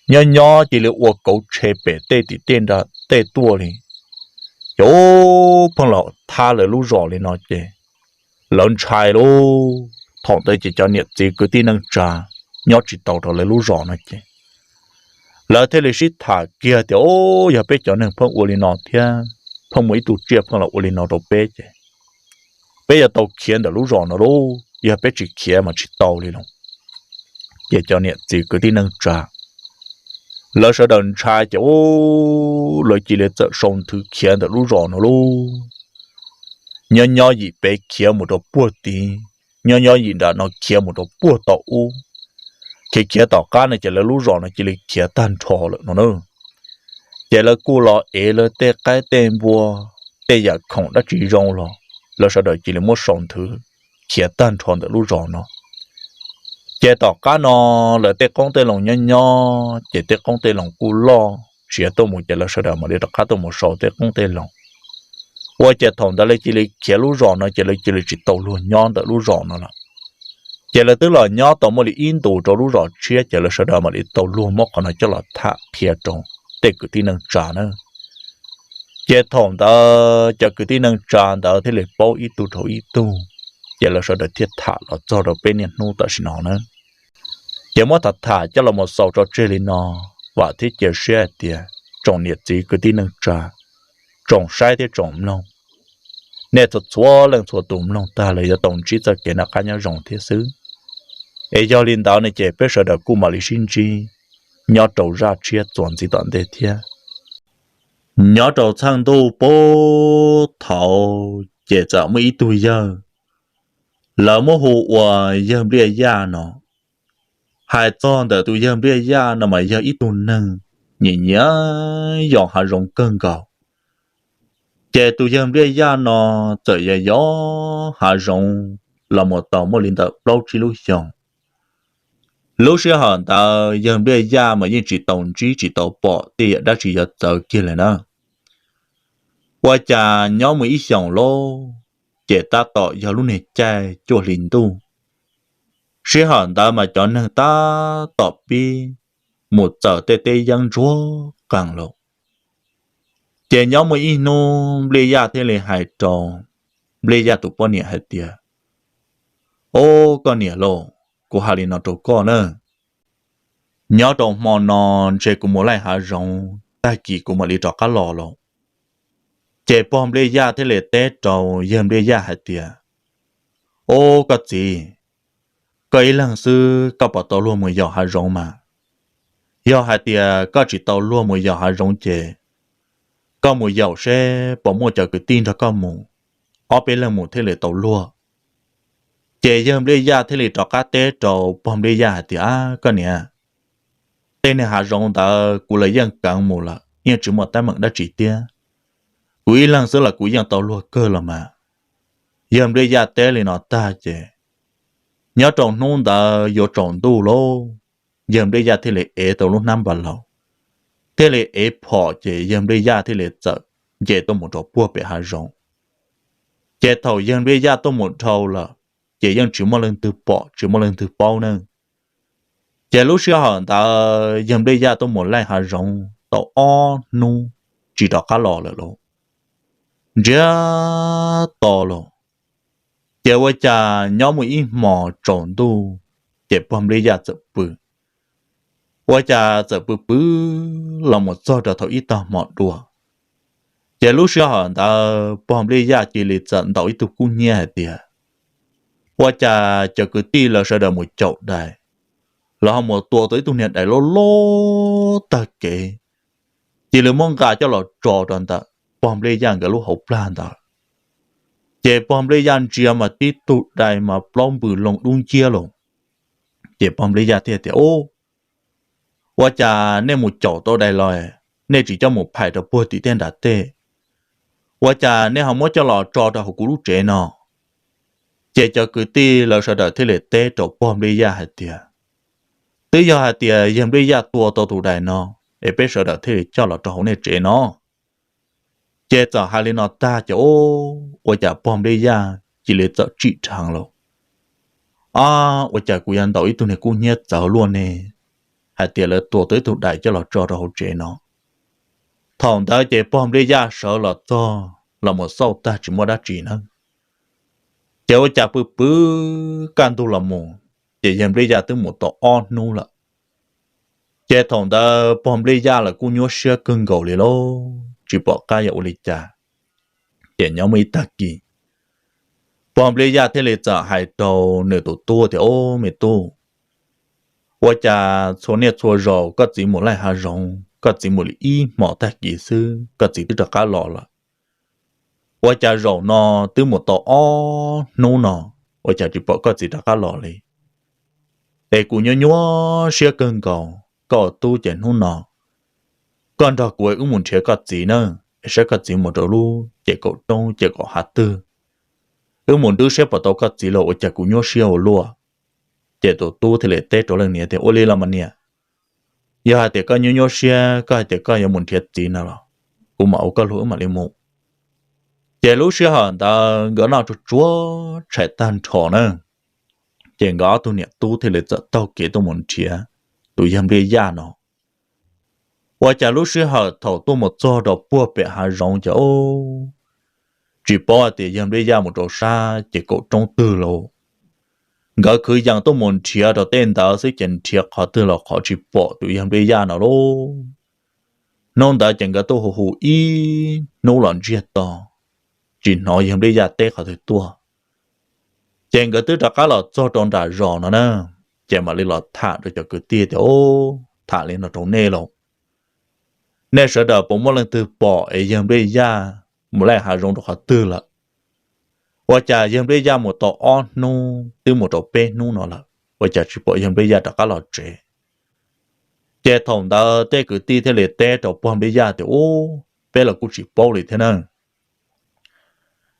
Nyob nyob cia li ua kauv tshe pem tej tim tej nram tej tuaj li. Ces ub, pheej los thab lawv lub zos li no ces lawv ntshai lauj. Thaum ntawd ces cov niam txiv kwv tij neej tsa nyob tsis tau rau lawv lub zos no ces lawv thiaj li sib tham kiag tias, Ub, yog peb cov neeg pheej ua li no thiab pheej muaj ib tug tsiaj pheej los ua li no rau peb ces peb yuav tau khiav ntawm lub zos no lauj, yog peb tsis khiav mas tsis tau li lauj. Ces cov niam txiv kwv tij neej tsa lawv sawv daws ntshai ces ub, lawv cia li txawm sau nthwv khiav ntawm lub zos no lauj. Nyob nyob yim pem khiav mus rau puag tid, nyob nyob yim nram no khiav mus rau puag tom ub. Khiav khiav tom qab no ces lawv lub zos no cia li khiav tag nrho lawm no na. Ces lawv kuj los ev lawv tej qaib tej npua, tej yam khoom dab tsi zoo los lawv sawv daws cia li muab sau nthwv khiav tag nrho ntawm lub zos no. Ces tom qab no lawv tej qoob tej loo nyob nyob ces tej qoob tej loo kuj loj, tsiav tuaj mus ces lawv sawv daws mam li rov qab tuaj mus sau tej qoob tej loo. Ua ces thaum ntawd lawv cia li khiav lub zos no ces lawv cia li tsis tau luag nyob ntawm lub zos no lawm. Ces lawv twb los nyob tau muaj li ib ntus rau lub zos tshiab ces lawv sawv daws mam li tau luag muab qhov no coj los tham qhia rau tej kwv tij neej tsa na. Ces thaum ntawd cov kwv tij neej tsa ntawd thiaj li paub ib tug rau ib tug, ces lawv sawv daws thiaj tham los txog rau peb niaj hnub tam sim no na. Ces muab tham tham coj los mus xaus tso tseg li no, vam thiab cia siab hais tias tsoom niam txiv kwv tij neej tsa, tsoom saib thiab tsoom mloog, nej txhua txhua leej txhua tus mloog tag lawm yuav tau ntsib txoj kev noj qab nyob zoo thiab xwb. Es yog li ntawd no ces peb sawv daws kuj mam li sib ntsib nyob rau zaj tshiab txuas ntxiv tom ntej thiab. Nyob rau txheej ntuj puag thaud ces txawm muaj ib tug yawg, lawv muab hu ua yawg Npliaj Yaj no. Hais txog ntawm tus yawg Npliaj Yaj no mas yog ib tug neeg nyiam nyiam yos hav zoov kawg nkaus. Ces tus yawg Npliaj Yaj no txawm yos yos hav zoov los mus tau muaj li ntawm plaub tsib lub xyoos. Lub sij hawm ntawd yawg Npliaj Yaj mas yeej tsis tau ntsib tsis tau pom tej yam dab tsi yuav txawv kiag li na. Ua cas nyob mus ib xyoos lauj, ces tab tom yog lub niag caij cuaj hli ntuj. Sij hawm ntawd mas cov neeg tab tom pib mus txawm tej teb yeeb ntsuag qees lawm. Ces nyob muaj ib hnub Npliaj Yaj thiaj li hais rau Npliaj Yaj tus poj niam hais tias, Ob, koj niam lauj, kuv hais li no rau koj na, nyob rau hmo no ntshe kuv mus laij hav zoov, tag kis kuv mam li rov qab los lauj. Ces pog Npliaj Yaj thiaj li teb rau yawg Npliaj Yaj hais tias, Ob, koj txiv, koj ib leeg xwb koj puas tau luag mus yos hav zoov mas? Yog hais tias koj tsis tau luag mus yos hav zoov ces koj mus yaum seb puas muaj cov kwv tij nrog koj mus, ob peb leeg mus thiaj li tau luag. Ces yawg Npliaj Yaj thiaj li rov qab teb rau pog Npliaj Yaj hais tias, Koj niam, tej niag hav zoov ntawd kuv los yeej keev mus lawm, yeej tsis muaj teeb meem dab tsi thiab. Kuv ib leeg xwb los kuv yeej tau luag kawg los mas. Yawg Npliaj Yaj teb li no tag ces nyob rau hnub ntawd yuav tsaus ntuj lauj, yawg Npliaj Yaj thiaj li ev tau lub hnab npas laus, thiaj li ev phom ces yawg Npliaj Yaj thiaj li txawm nce tuaj mus rau puag pem hav zoov. Ces thaum yawg Npliaj Yaj tuaj mus dhau lawm, ces yeej tsis muaj leej twg pom tsis muaj leej twg paub ne. Ces lub sij hawm ntawd yawg Npliaj Yaj tuaj mus laij hav zoov tau ob hnub tsis rov qab los lawm lauj, ntsiag to lauj. Ces ua cas nyob muaj ib hmos tsaus ntuj, ces pog Npliaj Yaj txawm pw. Ua cas txawm pw pw los mus txog rau thaum ib tag hmo dua, ces lub sij hawm ntawd pog Npliaj Yaj cia li txawm ntaus ib tug kub hnyiab hais tias, ua cas cov kwv tij lawv sawv daws mus caum dais, lawv ho mus tua tau ib tug niag dais loj loj tag kev, cia li muab nqa coj los tso rau ntawm pog Npliaj Yaj nkawd lub hauv plag ntawd. Ces pog Npliaj Yaj ntsia mas tib tug dais mas plaub npws loo dub nciab lauj. Ces pog Npliaj Yaj thiaj tias, Ub, ua cas nej mus caum tau dais los, nej tsis coj mus phais rau puag tim tej nram tej? Ua cas nej ho muab coj los tso rau hauv kuv lub tsev no? Ces cov kwv tij lawv sawv daws thiaj li teb rau pog Npliaj Yaj hais tias, twb yog hais tias yawg Npliaj Yaj tua tau tus dais no, es peb sawv daws thiaj li coj los rau hauv nej tsev no. Ces txawm hais li no tag ces, ub, ua cas pog Npliaj Yaj cia li txawm tsim dheev lauj. Ab, ua cas kuv yuav ntaus ib tug niag kub hnyiab txawv luaj ne, hais tias lawv tua tau ib tug dais coj los tso rau hauv tsev no. Thaum ntawd ces pog Npliaj Yaj sawv los txog los mus xauj tag tsis muaj dab tsi na. Ces ua cas pw pw kaj ntug los mus, ces yawg Npliaj Yaj twb mus tau ob hnub lawm. Ces thaum ntawd pog Npliaj Yaj los kuj nyuaj siab kawg nkaus li lauj, tsis pom qab yuav ua li cas. Ces nyob muaj ib tag kis, pog Npliaj Yaj thiaj li txawm hais rau nws tus tub tias, Ob, me tub, ua cas txhua niaj txhua zaus koj txiv mus laij hav zoov, koj txiv mus li ib hmos tag kis xwb koj txiv twb rov qab los lawm. Ua cas zaum no twb mus tau ob hnub no, ua cas tsis pom koj txiv rov qab los li? Es kuv nyuaj nyuaj siab kawg nkaus, koj ua tub ces hnub no koj nrog kuv wb mus nrhiav koj txiv na, es saib koj txiv mus rau lub ces kaum roob ces kaum hav twg, wb mus nrhiav saib puas tau koj txiv los ua cas kuv nyuaj siab ua luaj. Ces tus tub thiaj li teb rau leej niam tias, Ua li los mas niam, yog hais tias koj nyuaj nyuaj siab, koj hais tias koj yuav mus nrhiav txiv no los, kuv mam ua koj luag wb mam li mus. Ces lub sij hawm ntawd nkawd noj tsuag tsuag tshais tag nrho na, ces nkawd ob tug niam tub thiaj li txawm taug kev tuaj mus nrhiav tus yawg Npliaj Yaj no. Ua cas lub sij hawm thaum tuaj mus txog rau puag pem hav zoov ces, ob, tsis paub hais tias yawg Npliaj Yaj mus rau sab ces kaum roob twg lauj. Nkawd khwv yees tuaj mus nrhiav rau tej ntawd xwb ces nrhiav qhov twg los qhov tsis pom tus yawg Npliaj Yaj no lauj. Hnub ntawd ces nkawd tuaj hu hu ib hnub los ntsiag to, tsis hnov yawg Npliaj Yaj teb qhov twg tuaj. Ces nkawd twb rov qab los txog rau nram zos no na, ces mam li los tham rau cov kwv tij tias, Ob, tham li no rau nej lauj, nej sawv daws puas muaj leej twg pom es yawg Npliaj Yaj mus laij hav zoov rau qhov twg lawm? Ua cas yawg Npliaj Yaj mus tau ob hnub twb mus rau peb hnub no lawm, ua cas tsis pom yawg Npliaj Yaj rov qab los tsev? Ces thaum ntawd tej kwv tij thiaj li teb rau pog Npliaj Yaj tias, Ub, peb los kuj tsis paub li thiab na.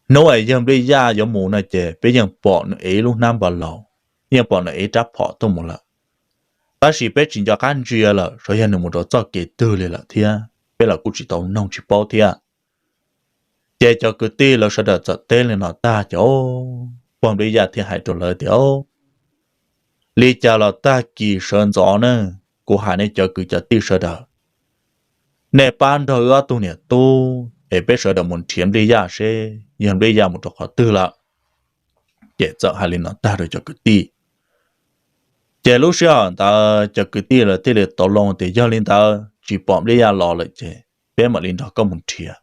Hnub es yawg Npliaj Yaj yuav mus no ces peb yeej pom nws ev lub hnab npas laus, yeej pom nws ev rab phom tuaj mus lawm. Tab sis peb tsis nco qab ntsia lawm xyov yog nws mus rau txoj kev twg li lawm thiab, peb los kuj tsis tau noog tsis paub thiab. Ces cov kwv tij lawv sawv daws txawm teb li no tag ces, ob, pog Npliaj Yaj thiaj hais rau lawv tias, Ob, li cas los tag kis sawv ntxov ne, kuv hais nej cov kwv cov tij sawv daws, nej pab nrog wb ob tug niam tub es peb sawv daws mus nrhiav Npliaj Yaj seb yawg Npliaj Yaj mus rau qhov twg lawm. Ces txawm hais li no tag rau cov kwv tij. Ces lub sij hawm ntawd cov kwv tij lawv thiaj li tau loo tias, Yog li ntawd tsis pom Npliaj Yaj los lawm ces peb mam li nrog koj mus nrhiav.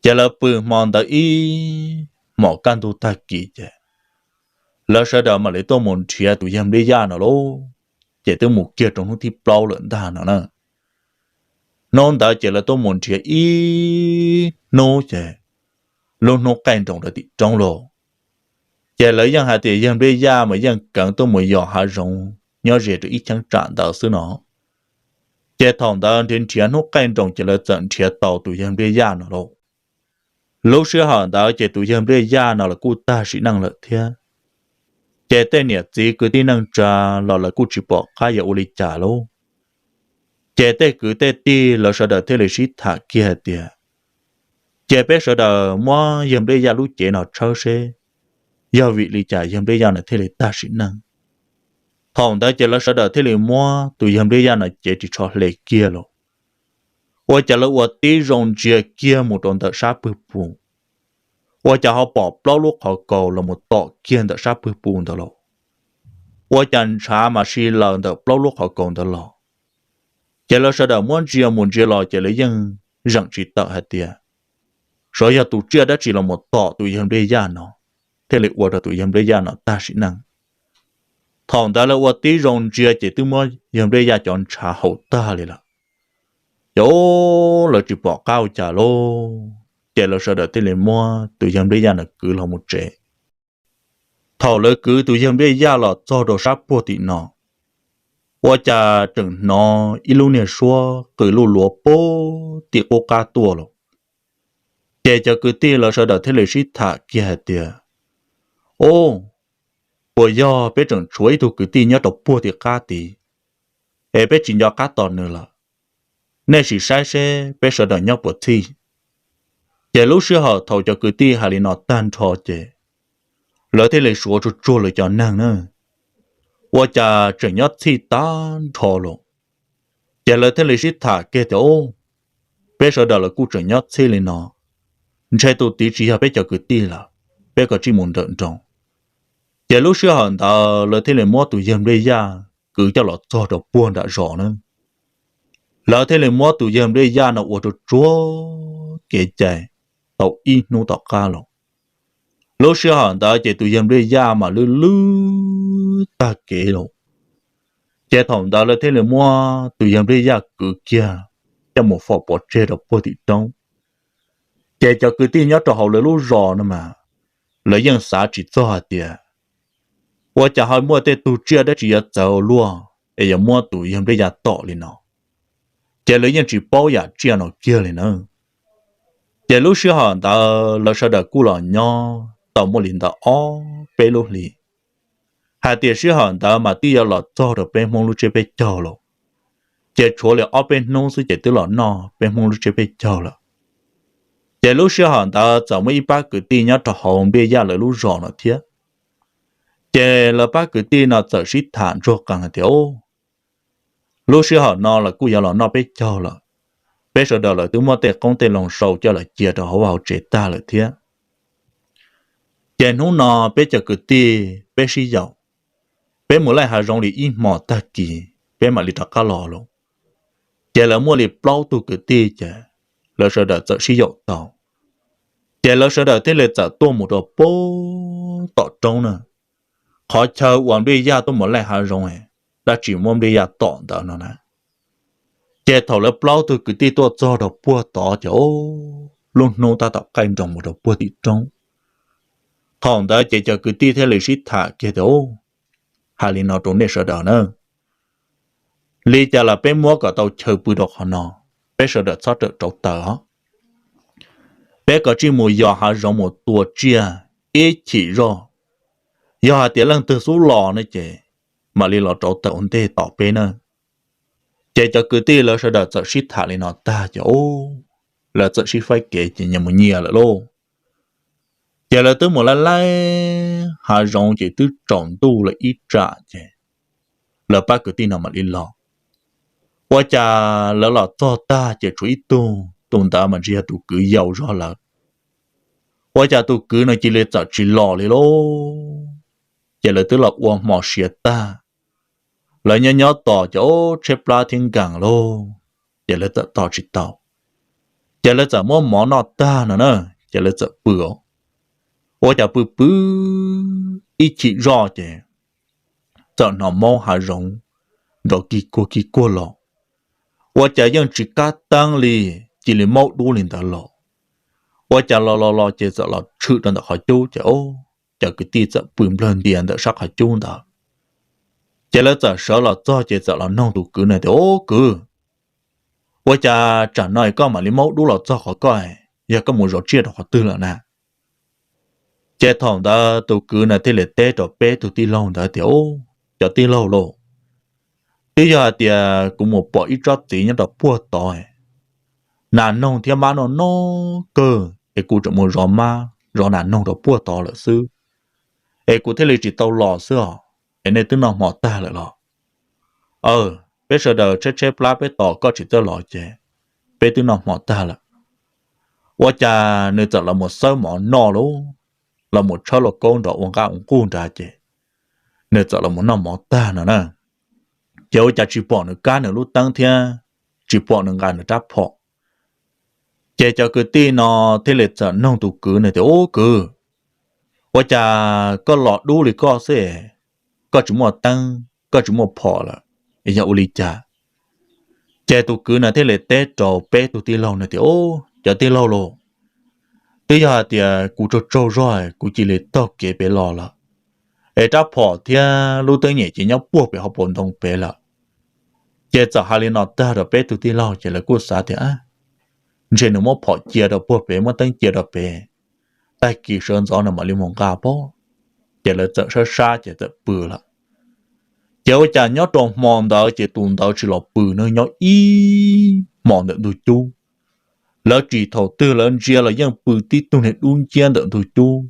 Ces lawv pw hmo ntawd ib hmos kaj ntug tag kis ces lawv sawv daws mam li tuaj mus nrhiav tus yawg Npliaj Yaj no lauj. Ces twb mus kiag rau hnub thib plaub lawm ntag no na. Hnub ntawd ces lawv tuaj mus nrhiav ib hnub ces lub hnub qaij nroos rau tim roob lauj. Ces lawv yeej hais tias yawg Npliaj Yaj mas yeej keev tuaj mus yos hav zoov nyob ze rau ib cheeb tsam ntawd xwb no. Ces thaum ntawd nrhiav nrhiav hnub qaij nroos ces lawv txawm nrhiav tau tus yawg Npliaj Yaj no lauj. Lub sij hawm ntawd ces tus yawg Npliaj Yaj no los kuj tag sim neej lawm thiab. Ces tej niam txiv kwv tij neej tsa los lawv kuj tsis pom qab yuav ua li cas lauj. Ces tej kwv tej tij lawv sawv daws thiaj li sib tham kiag hais tias, cia peb sawv daws muab yawg Npliaj Yaj lub cev no tshawb seb yog vim li cas yawg Npliaj Yaj no thiaj li tag sim neej. Thaum ntawd ces lawv sawv daws thiaj li muab tus yawg Npliaj Yaj no cev ris tsho hle kiag los, ua cas lawv ua tib zoo ntsia kiag mus rau ntawm sab pwg pus, ua cas ho pom plaub lub qhov kaus los mus tom kiag ntawm sab pwg pus ntawd los, ua cas ntshav mas si laws ntawm plaub lub qhov kaus ntawd los. Ces lawv sawv daws muab ntsia mus ntsia los ces lawv yeej zeem tsis tawm hais tias, xyov yog tus tsiaj dab tsi los mus tom tus yawg Npliaj Yaj no, thiaj li ua rau tus yawg Npliaj Yaj no tag sim neej. Thaum ntawd lawv ua tib zoo ntsia ces twb muab yawg Npliaj Yaj cov ntshav haus tag li lawm. Ces lawv tsis pom qab ua cas lauj, ces lawv sawv daws thiaj li muab tus yawg Npliaj Yaj no kwv los mus tsev. Thaum lawv kwv tus yawg Npliaj Yaj los txog rau sab puag tim no, ua cas tseem hnov ib lub niag suab qw luj luav puag tim qub qab tuaj los. Ces cov kwv tij lawv sawv daws thiaj li sib tham kiag hais tias, Ub, puas yog peb tseem tshuav ib tug kwv tij nyob rau puag tim qab tid, es peb tsis nco qab tos nws lawm. Nej sim saib seb peb sawv daws nyob puas txhij. Ces lub sij hawm thaum cov kwv tij hais li no tag nrho ces lawv thiaj li suav tsuag tsuag lawv cov neeg na, ua cas tseem nyob txhij tag nrho los. Ces lawv thiaj li sib tham kiag tias, Ub, peb sawv daws los kuj tseem nyob txhij li no, ntshe tus tid tsis yog peb cov kwv tij lawm, peb kav tsij mus nrawm nroos. Ces lub sij hawm ntawd lawv thiaj li muab tus yawg Npliaj Yaj kwv coj los txog rau puag nram zos na. Lawv thiaj li muab tus yawg Npliaj Yaj no ua rau tsuag kev cai tau ib hnub tom qab los. Lub sij hawm ntawd ces tus yawg Npliaj Yaj mas lwj lwj tag kev los. Ces thaum ntawd lawv thiaj li muab tus yawg Npliaj Yaj kwv kiag coj mus faus pov tseg rau puag tim roob. Ces cov kwv tij nyob rau hauv lawv lub zos no mas lawv yeej xav tsis txog hais tias ua cas ho muaj tej tug tsiaj dab tsi yuav txawv ua luaj es yuav muab tus yawg Npliaj Yaj tom li no. Ces lawv yeej tsis paub yam tsiaj no kiag li na. Ces lub sij hawm ntawd lawv sawv daws kuj los nyob tau muaj li ntawm ob peb lub hlis, hais tias sij hawm ntawd mas twb yuav los txog rau peb Hmoob lub tsiab peb caug los. Ces tshuav li ob peb hnub xwb ces twb los noj peb Hmoob lub tsiab peb caug lawm. Ces lub sij hawm ntawd txawm muaj ib pab kwv tij nyob rau hauv Npliaj Yaj lawv lub zos no thiab. Ces lawv pab kwv tij no txawm sib tham ntsuag qees hais tias, Ub, lub sij hawm no lawv kuj yuav los noj peb caug lawm, peb sawv daws lawv twb muab tej qoob tej loo sau coj los cia rau hauv vaj hauv tsev tag lawm thiab. Ces hnub no peb cov kwv tij peb sib yaum, peb mus laij hav zoov li ib hmos tag kis peb mam li rov qab los los. Ces lawv muaj li plaub tug kwv tij ces lawv sawv daws txawm sib yaum tau. Ces lawv sawv daws thiaj li txawm tuaj mus rau puag tom roob na, qhov chaw uas Npliaj Yaj tuaj mus laij hav zoov, dab tsi muab Npliaj Yaj tom ntawd no na. Ces thaum lawv plaub tug kwv tij tuaj txog rau puag tod ces lub hnub tab tom qaij nroos mus rau puag tim roob. Thaum ntawd ces cov kwv tij thiaj li sib tham kiag tias, Hais li no rau nej sawv daws na, li cas los peb muab kom tau chaw pw rau qhov no, peb sawv daws txhob rawm rauv taws os. Peb kav tsij mus yos hav zoov mus tua tsiaj ib chim zoj. Yog hais tias leej twg xub los ne ces mam li los rauv taws ua ntej tos peb na. Ces cov kwv tij lawv sawv daws txawm sib tham li no tag ces lawv txawm sib faib kev ces nyias mus nyias lawm lauj. Ces lawv twb mus laij laij hav zoov ces twb tsaus ntuj lawm ib tsam ces lawv pab kwv tij no mam li los. Ua cas lawv los txog tag ces tshuav ib tug, tus ntawd mas ntshe yog tus kwv yau zog lawm. Ua cas tus kwv no cia li txawm tsis los li lauj. Ces lawv twb los ua hmo siav tag, lawv nyob nyob tos ces ub tshaib plab thiab nkees lauj, ces lawv txawm tos tsis tau. Ces lawv txawm muab mov noj tag no na, ces lawv txawm pw os. Ua cas pw pw ib chim zoj ces txawm hnov maub hav zoov nrov kig kuag kig kuag los. Ua cas yeej tsis kab teeb li, cia li maub dub li ntawd los. Ua cas los los los ces txawm los tshwm rau ntawm qhov cub ces ub, cov kwv tij txawm pw nplawg ntias ntawm sab qhov cub ntawd. Ces lawv txawm sawv los txog ces txawm los noog tus kwv no tias, Ub kwv, Ua cas tsam no koj mam li muab dub los txog qhov koj, yog koj mus zov tsiaj rau qhov twg lawm na? Ces thaum ntawd tus kwv na thiaj li teb rau peb tug tij laug ntawd tias, Ub, cov tij laug lauj, twb yog hais tias kuv mus pom ib tsob txiv nyob rau puag tod, nas noog thiab mab noj noj kawg es kuv tseem mus zov mab zov nas noog rau puag tod lawm xwb, es kuv thiaj li tsis tau los xwb os. Es nej twb noj hmo tag lawm los? Aw, peb sawv daws tshaib tshaib plab peb tos koj tsis txawj los ces peb twb noj hmo tag lawm. Ua cas nws txawm los mus xawb mov noj lauj, los mus tshawb lauj kaub nrov ua nqaj ua nqug nrad ces nws txawm los mus noj mov tag no na. Ces ua cas tsis pom nws kab nws lub teeb thiab tsis pom nws nqa nws rab phom. Ces cov kwv tij no thiaj li txawm noog tus kwv no tias, Ub kwv, ua cas koj los dub li koj xwb, koj tsis muaj teeb koj tsis muaj phom lawm, yog ua li cas? Ces tus kwv no thiaj li teb rau peb tug tij laug no tias, Ub, cov tij laug lauj, twb yog hais tias kuv tsaug tsaug zog kuv cia li taug kev pem los lawm, es rab phom thiab lub teeb nyem ces nyob puag pem hauv paus ntoo pem lawm. Ces txawm hais li no tag rau peb tug tij laug ces lawv kuj xav tias, Ntshe nws muab phom cia rau puag pem muab teeb cia rau pem, tag kis sawv ntxov nws mam li mus nqa pob. Ces lawv txawm sab sab ces txawm pw lawm. Ces ua cas nyob rau hmo ntawd ces tus ntawd tsis los pw na, nyob ib hmos ntawm ntug cub. Lawv tsis thaum twg lawv ntsia los yeej pw tib tug niag dub nciab ntawm ntug cub,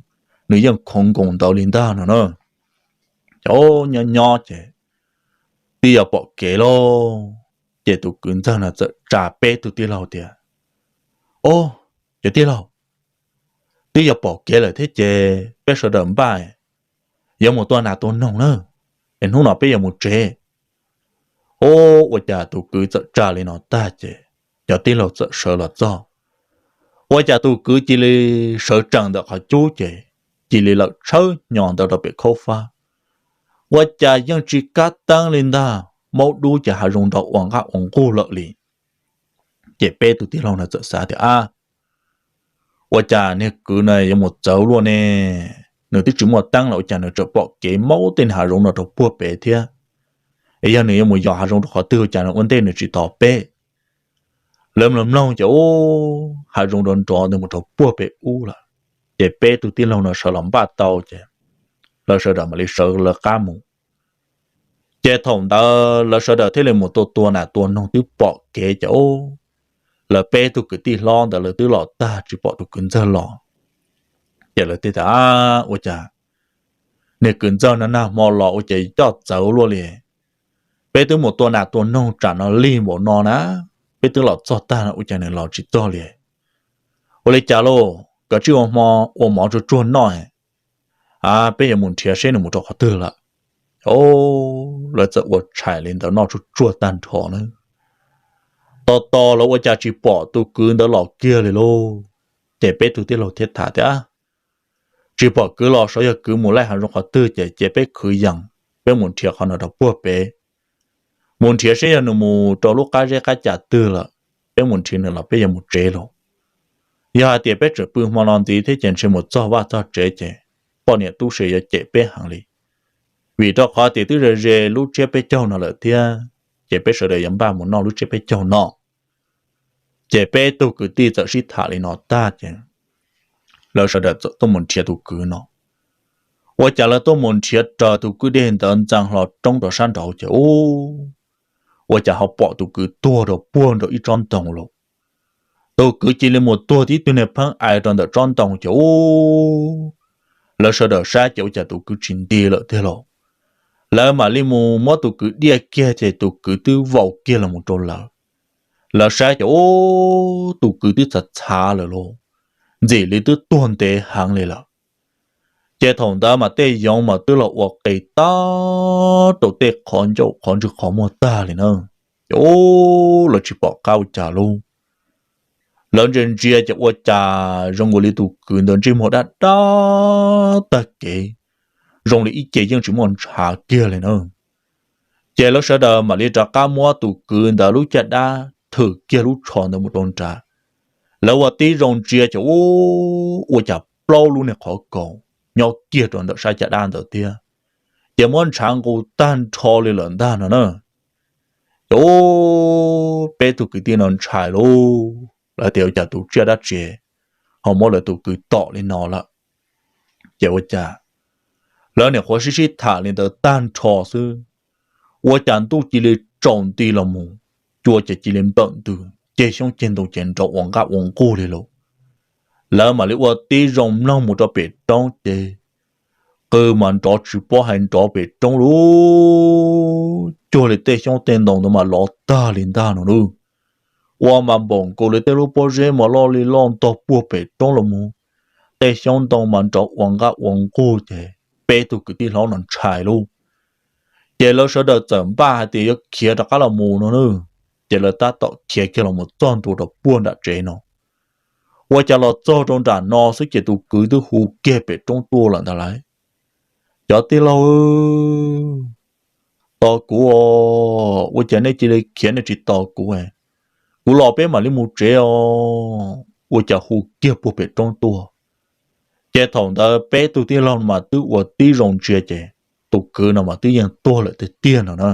nws yeej khoov nkoos ntawd li ntag no na. Ces nyob nyob ces twb yuav pom kev lauj. Ces tus kwv ntxawg no txawm tsa peb tug tij laug tias, Ob, cov tij laug, twb yuav pom kev lawm thiab ces peb sawv daws npaj yuav mus tua nas tua noog na, es hnub no peb yuav mus tsev. Ub, ua cas tus kwv txawm tsa li no tag ces cov tij laug txawm sawv los txog. Ua cas tus kwv cia li sawv tsees ntawm qhov cub ces cia li lawm tshawb hnyo ntawd rau pem khaub fab. Ua cas yeej tsis kab teeb li ntag, maub dub ces hav zoov nrov ua nqaj ua nqug lawm li. Ces peb tus tij laug no txawm xav tias, Ab, ua cas niag kwv no yuav mus txawv luaj ne? Nws twb tsis muaj teeb los ua cas nws tseem pom kev maub tej niag hav zoov no rau puag pem thiab? Es yog nws yuav mus yos hav zoov rau qhov twg ua cas nws ua ntej nws tsis tos peb? Lawv mloog mloog ces ub, hav zoov nrov nrov ntawd mus rau puag pem ub lawm. Ces peb tug tij laug no sawv los npaj tau ces lawv sawv daws mam li sawv lawv qab mus. Ces thaum ntawd lawv sawv daws thiaj li mus tua tua nas tua noog twb pom kev ces ub, lawv peb tug kwv tij hlob ntawd lawv twb los tag tsis pom tus kwv ntxawg los. Ces lawv thiaj tias, Ab, ua cas niag kwv ntxawg no nag hmo los ua cas coj txawv luaj li? Peb twb mus tua nas tua noog tsam no lig npaum no na, peb twb los txog tag no ua cas nws los tsis txog li? Ua li cas lauj, koj tsij ua hmo ua mov tsuag tsuag noj, peb yuav mus nrhiav seb nws mus rau qhov twg lawm. Lawv txawm ua tshais li ntawd noj tsuag tsuag tag nrho na. Tos tos los ua cas tsis pom tus kwv ntawd los kiag li lauj. Ces peb tug tij laug thiaj tham tias, Tsis pom kwv los sav, yog kwv mus laij hav zoov qhov twg ces cia peb khwv yees, peb mus nrhiav qhov no rau puag pem. Mus nrhiav seb yog nws mus rau lub qab zeb qab ca twg lawm, peb mus nrhiav nws los peb yuav mus tsev lauj. Yog hais tias peb tseem pw hmo no ntxiv thiab ces ntshe mus txog vaj txog tsev ces poj niam tub se yuav cem peb heev li. Vim rau qhov tias twb ze ze lub tsiab peb caug no lawm thiab, ces peb sawv daws yuav npaj mus noj lub tsiab peb caug no. Ces peb tug kwv tij txawm sib tham li no tag ces lawv sawv daws txawm tuaj mus nrhiav tus kwv no. Ua cas lawv tuaj mus nrhiav raws tus kwj dej ntawd ntxeev hlo roob rau sab nraud ces ub, ua cas ho pom tus kwv tuag rau puag nraum ib tsob ntoo lauj. Tus kwv cia li mus tuag tib tug niag pheeb ais rau ntawm tsob ntoo ces ub, lawv sawv daws saib ces ua cas tus kwv tsis nti lawm tiag lauj. Lawv mam li mus muab tus kwv diaj kiag ces tus kwv twb vau kiag los mus rau lawv. Lawv saib ces ub, tus kwv twb txhav txhav lawm lauj, ntxim li twb tuag ntev heev li lawm. Ces thaum ntawd mas tej yoov mas twb los ua qis tag rau tej qhov ncauj qhov ntswg qhov muag tag li na. Ces ub, lawv tsis pom qab ua cas lauj. Lawv ntsia ntsia ces ua cas zoo nkaus li tus kwv ntawd ntsej muag dab dab tag kev, zoo li ib ce yeej tsis muaj ntshav kiag li na. Ces lawv sawv daws mam li rov qab muab tus kwv ntawd lub caj dab thwm kiag lub tsho ntawd mus rau nrad. Lawv ua tib zoo ntsia ces ub, ua cas plaub lub niag qhov kaus nyob kiag rau ntawm sab caj dab ntawd thiab. Ces muab ntshav nqus tag nrho li lawm ntag no na. Ces ub, peb tug kwv tij no ntshai lauj, lawv tias ua cas tus tsiaj dab tsi ho muab lawv tus kwv tom li no lawm. Ces ua cas lawv nyuam qhuav sib sib tham li ntawd tag nrho xwb, ua cas ntuj cia li tsaus nti los mus, cua ces cia li nplawm ntws, ceg xyoob ceg ntoo ces nrov ua nqaj ua nqug li lauj. Lawv mam li ua tib zoo mloog mus rau pem roob ces qw mas nrov tsis paub hais nrov pem roob lauj, cuag li tej xyoob tej ntoo ntawd mas lov tag li ntag no lauj. Ua mas npaum nkaus li tej lub pob zeb mas loj li loj ntog puag pem roob los mus, tej xyoob ntoo mas nrov ua nqaj ua nqug ces peb tug kwv tij hlob no ntshai lauj. Ces lawv sawv daws txawm npaj hais tias yuav khiav rov qab los mus no na. Ces lawv tab tom khiav kiag los mus txog ntua rau puag nram tsev no. Ua cas los txog rau nram no xwb ces tus kwv twb hu kiag pem roob tuaj lawm ntag lauj. Cov tij laug, tos kuv os, ua cas nej cia li khiav nej tsis tos kuv? Kuv los peb mam li mus tsev os. Ua cas hu kiag puag pem roob tuaj. Ces thaum ntawd peb tug tij laug mas twb ua tib zoo ntsia ces tus kwv no mas twb yeej tuag lawm tiag tiag no na.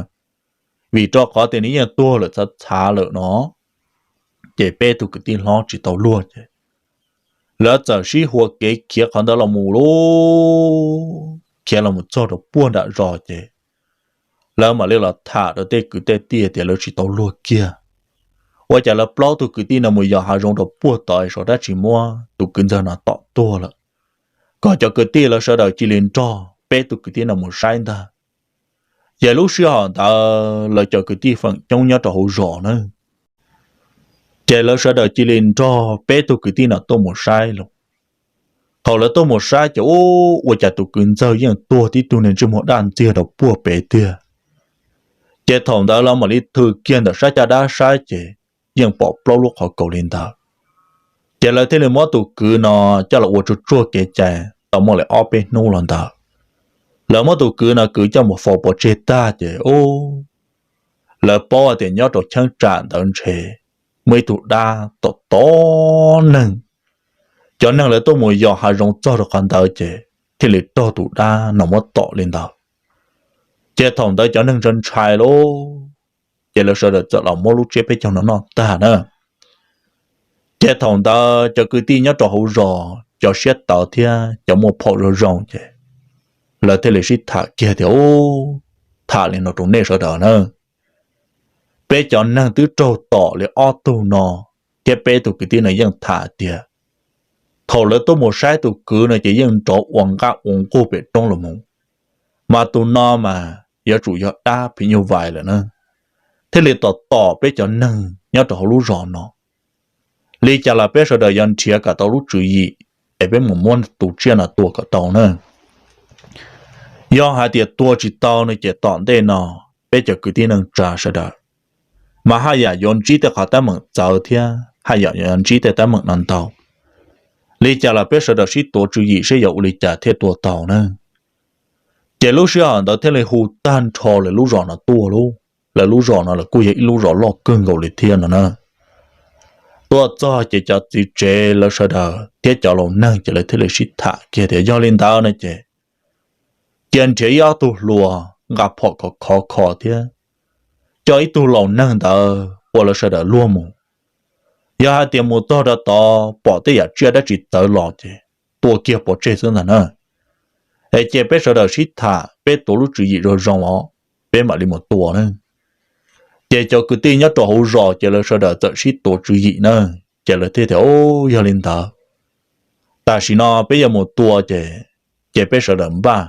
Vim rau qhov tias nws yeej tuag lawm txhav txhav lawm no, ces peb tug kwv tij hlob tsis tau luag ces lawv txawm sib hua kev khiav qhov ntawd los mus lauj. Khiav los mus txog rau puag nram zos ces lawv mam li los tham rau tej kwv tej tij tias lawv tsis tau luag kiag. Ua cas lawv plaub tug kwv tij no mus yos hav zoov rau puag tod es dab tsi muab tus kwv ntxawg no tom tuag lawm. Kom cov kwv tij lawv sawv daws cia li nrog peb tug kwv tij no mus saib ntag. Ces lub sij hawm ntawd lawv cov kwv tij feem coob nyob rau hauv zos na, ces lawv sawv daws cia li nrog peb tug kwv tij no tuaj mus saib lauj. Thaum lawv tuaj mus saib ces ub, ua cas tus kwv ntxawg yeej tuag tib tug niag ntsej muag daj ntxiag rau puag pem tiag. Ces thaum ntawd lawv mam li thw kiag ntawm sab caj dab saib ces yeej pom plaub lub qhov kaus li ntawd. Ces lawv thiaj li muab tus kwv no coj los ua tsuag tsuag kev cai tau muaj li ob peb hnub los ntawd. Lawv muab tus kwv no kwv coj mus faus pov tseg tag ces ub, lawv paub hais tias nyob rau cheeb tsam ntawd ntshe muaj ib tug dab tom tom neeg. Cov neeg lawv tuaj mus yos hav zoov txog rau qhov ntawd ces thiaj li raug tus dab no muab tom li ntawd. Ces thaum ntawd cov neeg ntshai ntshai lauj, ces lawv sawv daws txawm los muab lub tsiab peb caug no noj tag na. Ces thaum ntawd cov kwv tij nyob rau hauv zos cov siab tawv thiab cov muaj phom zoo zoo ces lawv thiaj li sib tham kiag tias, ub, tham li no rau nej sawv daws na, peb cov neeg twb raug tom li ob tug no, thiab peb tug kwv tij no yeej tham tias thaum lawv tuaj mus saib tus kwv no ces yeej nrov ua nqaj ua nqug pem roob los mus, mas tus no mas yuav tsum yog dab phim nyuj vais lawm na, thiaj li tom tom peb cov neeg nyob rau hauv lub zos no. Li cas los peb sawv daws yuav nrhiav kom tau lub tswv yim es peb mus muab tus tsiaj no tua kom tau na. Yog hais tias tua tsis tau no ces tom ntej no peb cov kwv tij neej tsa sawv daws mas haj yam yuav ntsib tej qhov teeb meem txawv thiab haj yam yuav ntsib tej teeb meem no ntau. Li cas los peb sawv daws sib tuav tswv yim seb yuav ua li cas thiaj tua tau na. Ces lub sij hawm ntawd thiaj li hu tag nrho lawv lub zos no tuaj lauj. Lawv lub zos no lawv kuj yog ib lub zos loj kawg nkaus li thiab no na. Tuaj txog ces cov txiv tsev lawv sawv daws thiab cov laus neeg ces lawv thiaj li sib tham kiag tias yog li ntawd no ces cia nrhiav ib ob tug hluas nqa phom khov khov kho thiab coj ib tug laus neeg ntawd ua lawv sawv daws luag mus. Yog hais tias mus txog rau tod pom tej yam tsiaj dab tsi txawv los ces tua kiag pov tseg xwb ntag na. Es cia peb sawv daws sib tham, peb tuav lub tswv yim zoo zoo os, peb mam li mus tua na. Ces cov kwv tij nyob rau hauv zos ces lawv sawv daws txawm sib tuav tswv yim na. Ces lawv thiaj tias, Ub, yog li ntawd, tam sim no peb yuav mus tua ces, ces peb sawv daws npaj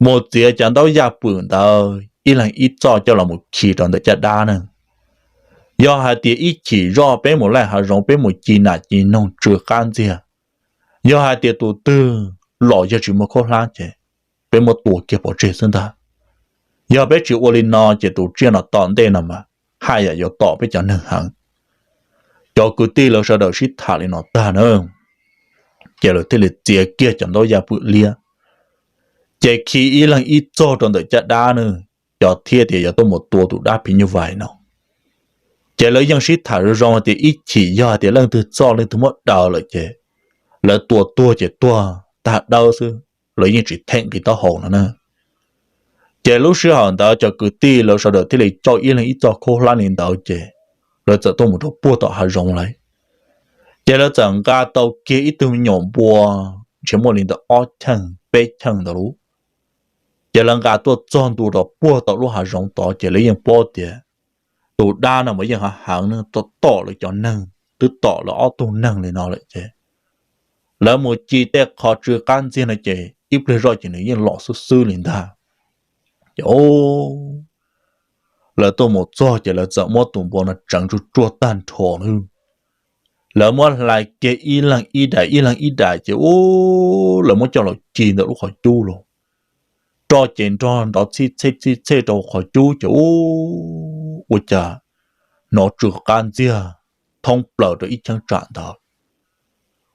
mus txiav cov ntaub yaj pwm ntawd ib leeg ib txoj coj los mus khi rau ntawm caj dab na. Yog hais tias ib chim zoj peb mus laij hav zoov peb mus ci nas ci noog tsw qab ntxiag, yog hais tias tus twg los yog tsis muaj khaub hlab ces peb muab tua kiag pov tseg xwb ntag. Yog peb tsis ua li no ces tus tsiaj no tom ntej no mas haj yam yuav tom peb cov neeg heev. Cov kwv tij lawv sawv daws sib tham li no tag na, ces lawv thiaj li txiav kiag cov ntaub yaj pwm liab, ces khi ib leeg ib txoj rau ntawm caj dab na, cov thiaj tias yuav tuaj mus tua tus dab phim nyuj vais no. Ces lawv yeej sib tham zoo zoo hais tias ib chim yog hais tias leej twg txoj leej twg muab daws lawm ces lawv tua tuag ces tuag tag dawb xwb, lawv yeej tsis them nqi taub hau no na. Ces lub sij hawm ntawd cov kwv tij lawv sawv daws thiaj li coj ib leeg ib txoj khaub hlab li ntawd ces lawv txawm tuaj mus rau puag tom hav zoov lawm. Ces lawv txawm nqa tau kiag ib tug me nyuam npua ntshe muaj li ntawm ob cheej peb cheej ntawd lauj. Ces lawv nqa tuaj txog ntua rau puag tom lub hav zoov tod ces lawv yeej paub tias tus dab no mas yeej hav heev, tom lawv cov neeg twb tom lawv ob tug neeg li no lawm ces lawv mus ci tej qho tsw qab ntxiag no ces ib pliag zoj ces nws yeej los xwb xwb li ntag. Ces lawv tuaj mus txog ces lawv txawm muab tus npua no tseev tsuj tsuag tag nrho lawm. Lawv muab hlais kiag ib leeg ib daim ib leeg ib daim ces ub, lawv muab coj los ci ntawm lub qhov cub los, roj ces nrog nrov txhij txhej txhij txhej rau qhov cub ces ub, ua cas hnov tsw qab ntxiag thoob plaws rau ib cheeb tsam ntawd.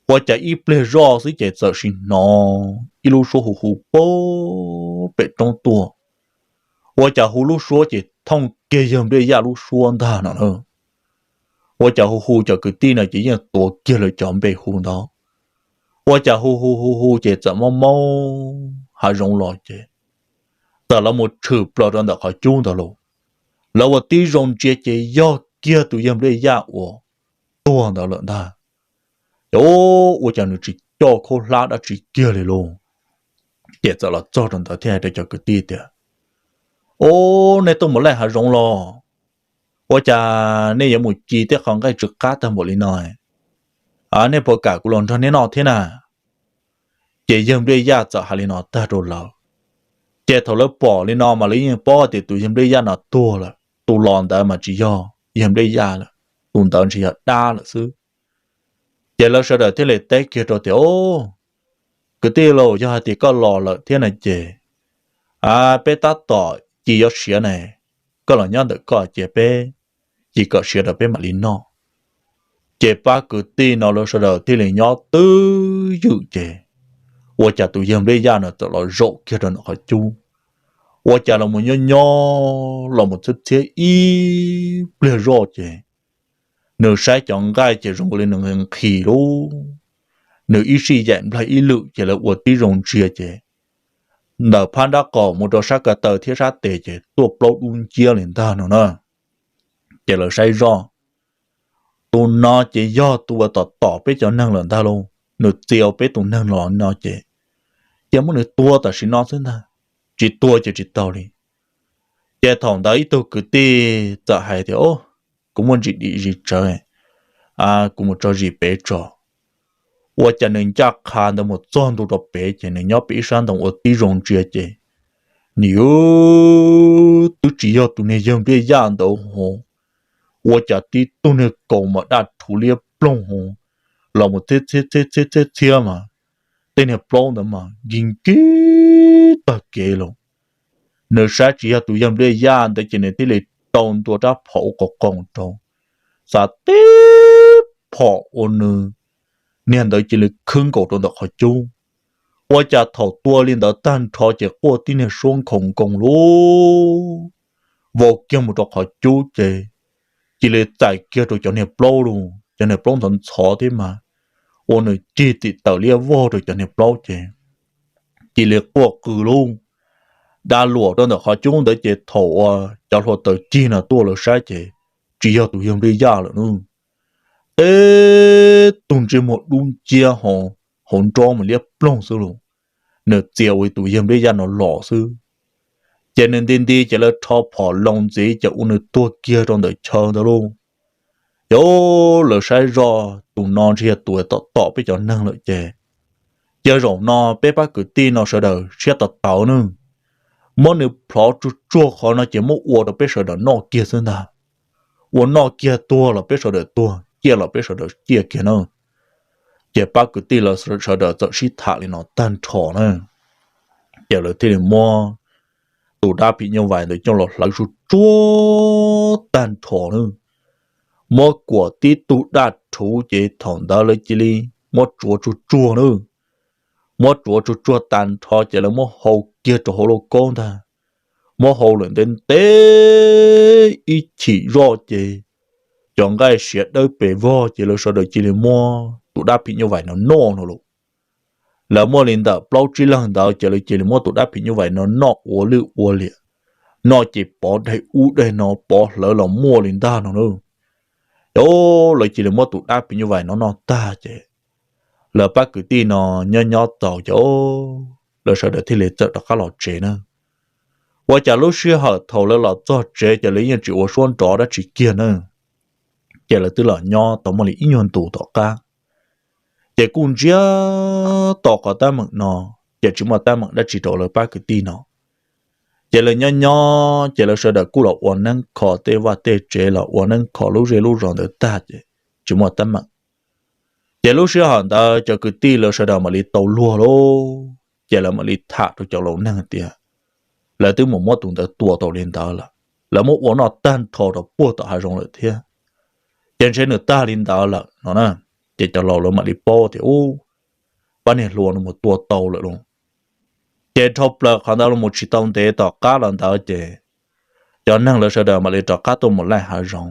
Ua cas ib pliag zoj xwb ces txawm sim hnov ib lub suab hu hu puag pem roob tuaj. Ua cas hu lub suab ces thooj kiag yawg Npliaj Yaj lub suab ntag no na. Ua cas hu hu cov kwv tij no ces yeej tuav kiag lawv cov npe hu ntawd. Ua cas hu hu hu hu ces txawm mob mob hav zoov los ces txawm lawv mus tshwm plaws rau ntawm qhov cub ntawd los. Lawv ua tib zoo ntsia ces yog kiag tus yawg Npliaj Yaj uas tuag ntawd lawm ntag. Ces ua cas nws tsis coj khaub hlab dab tsi kiag li lauj. Ces txawm los txog rau ntawd thiaj hais rau cov kwv tij tias, Ub, nej tuaj mus laij hav zoov los? Ua cas nej yuav mus ci tej qhov nqaij tsw qab tag npaum li no? Nej puas kam kuv los nrog nej noj thiab na? Ces yawg Npliaj Yaj txawm hais li no tag rau lawv. Ces thaum lawv pom li no mas lawv yeej paub tias tus yawg Npliaj Yaj no tuag lawm, tus los ntawd mas tsis yog yawg Npliaj Yaj lawm, tus ntawd ntshe yog dab lawm xwb. Ces lawv sawv daws thiaj li teb kiag rau tias, Kwv tij lauj, yog hais tias koj los lawm thiab na ces peb tab tom ci yuav siav ne, koj los nyob ntawm koj cia peb ci kom siav rau peb mam li noj. Ces pab kwv tij no lawv sawv daws thiaj li nyob twj ywm ces ua cas tus yawg Npliaj Yaj no txawm los zaum kiag rau ntawm qhov cub. Ua cas los mus nyob nyob los mus txhiab txhiab ib pliag zoj ces nws saib cov nqaij ces zoo li nws nqhis lub, nws ib sij yaim nplaig ib lwm ces lawv ua tib zoo ntsia ces ntawm phab nrab qaum mus rau sab ko taw thiab sab tes ces tuaj plaub dub nciab li ntag no na. Ces lawv saib zoj, tus no ces yog tus uas tom tom peb cov neeg lawm ntag lauj, nws txia ua peb tus neeg los no ces cia muab nws tua tam sim no xwb ntag, tsis tua ces tsis tau li. Ces thaum ntawd ib tug kwv tij txawm hais tias, Kuv muaj ntsis dim zis tsawv, kuv mus tso zis pem tso. Ua cas nws ncaj qha ntawd mus txog ntua rau pem ces nws nyob pem ib sab ntoo ua tib zoo ntsia ces nws twb tsis yog tus niag yawg Npliaj Yaj ntawd ho, ua cas tib tug niag kaus mas daj rhuv liab ploog ho los mus txhiab txhiab txhiab txhiab txhiab mas tej niag plaub ntawd mas nkig nkig tag kev los. Nws saib tsis yog tus yawg Npliaj Yaj ntawd ces nws thiaj li rau ntua rab phom ua qos qoos rau, xav tib phom ua nws niag ntawd cia li khwb nkaus rau ntawm qhov cub. Ua cas thaum tua li ntawd tag nrho ces quaj tib niag suab nkhaus nkoos lub vau kiag mus rau qhov cub ces cia li txais kiag rau cov niag plaub lug, cov niag plaub ntxhov ntxhov thiab mas ua nws cig tim tawm liab vog rau cov niag plaub ces cia li quaj qw lub da luam rau ntawm qhov cub ntawd ces thaum uas cov hluav taws cig no tuaj lawv saib ces tsis yog tus yawg Npliaj Yaj lawm nub. Teb tug ntsej muag dub nciab ho hauv nrob mus liab ploog xwb los, nws txia ua tus yawg Npliaj Yaj no los xwb. Ces nws nti nti ces lawv rho phom loo ntxiv ces ua nws tuag kiag rau ntawm chaw ntawd lauj. Ces lawv saib zoj tus no ntshe yog tus tom tom peb cov neeg lawm ces, ces zaum no peb pab kwv tij no sawv daws siab tawv tawv nawb, muab nws plhov tsuag tsuag qhov no ces muab ua rau peb sawv daws noj kiag xwb ntag. Ua noj kiag, tuag los peb sawv daws tuag, ciaj los peb sawv daws ciaj kiag na. Ces pab kwv tij lawv sawv daws txawm sib tham li no tag nrho na. Ces lawv thiaj li muab tus dab phim nyuj vais ntawd coj los hlawv tsuag tsuag tag nrho na. Muab kuam tib tug daj rhuv ces thaum ntawd lawv cia li muab tsuav tsuag tsuag na. Muab tsuav tsuag tsuag tag nrho ces lawv muab hau kiag rau hauv lauj kaub ntag. Muab hau lawm ntev ntev ib chim zoj ces cov nqaij siav dawb pes vog ces lawv sawv daws cia li muab tus dab phim nyuj vais no noj no lauj. Lawv muaj li ntawm plaub tsib leeg ntawd ces lawv cia li muab tus dab phim nyuj vais no noj ua lwj ua liam, noj ces pov daig ub daig no, pov hlawv los muaj li ntag no na. Ces lawv cia li muab tus dab phim nyuj vais no noj tag ces lawv pab kwv tij no nyob nyob txaus ces lawv sawv daws thiaj li txawm rov qab los tsev na. Ua cas lub sij hawm thaum lawv los txog tsev ces lawv yeej tsis ua suab nrov dab tsi kiag na. Ces lawv twb los nyob tau muaj li ib nyuag ntus tom qab, ces kuj ntsiag to qhov teeb meem no, ces tsis muaj teeb meem dab tsi rau lawv pab kwv tij no. Ces lawv nyob nyob ces lawv sawv daws kuj los ua neeb kho tej vaj tej tsev, los ua neeb kho lub zej lub zos ntawd tag ces tsis muaj teeb meem. Ces lub sij hawm ntawd cov kwv tij lawv sawv daws mam li tau luag lauj, ces lawv mam li tham rau cov laus neeg tias lawv twb mus muab tus ntawd tua tau li ntawd lawm, lawv muab ua noj tag nrho rau puag tom hav zoov lawm thiab, ces ntshe nws tag li ntawd lawm no na. Ces cov laus lawv mam li paub tias ub, pab niag hluas no mus tua tau lawm lauj. Ces dhau plaws qhov ntawd los mus tsis tau ntev tom qab los ntawd ces cov neeg lawv sawv daws mam li rov qab tuaj mus laij hav zoov.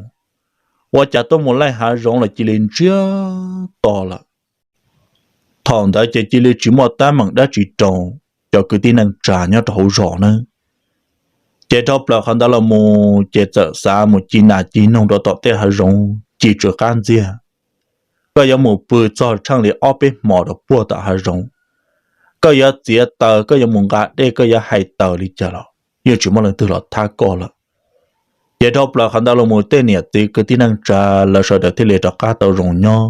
Ua cas tuaj mus laij hav zoov los cia li ntsiag to lawm. Thaum ntawd ces cia li tsis muaj teeb meem dab tsi rau cov kwv tij neej tsa nyob rau hauv zos na. Ces dhau plaws qhov ntawd los mus ces txawm xav mus ci nas ci noog rau tom tej hav zoov ci tsw qab ntxiag. Koj yuav mus pw txog tsheej li ob peb hmo rau puag tom hav zoov, koj yuav txiav taws, koj yuav mus nqa dej, koj yuav hais taws li cas los yeej tsis muaj leej twg los thab koj lawm. Ces dhau plaws qhov ntawd los mus tej niam txiv kwv tij neej tsa lawv sawv daws thiaj li rov qab tau zoo nyob,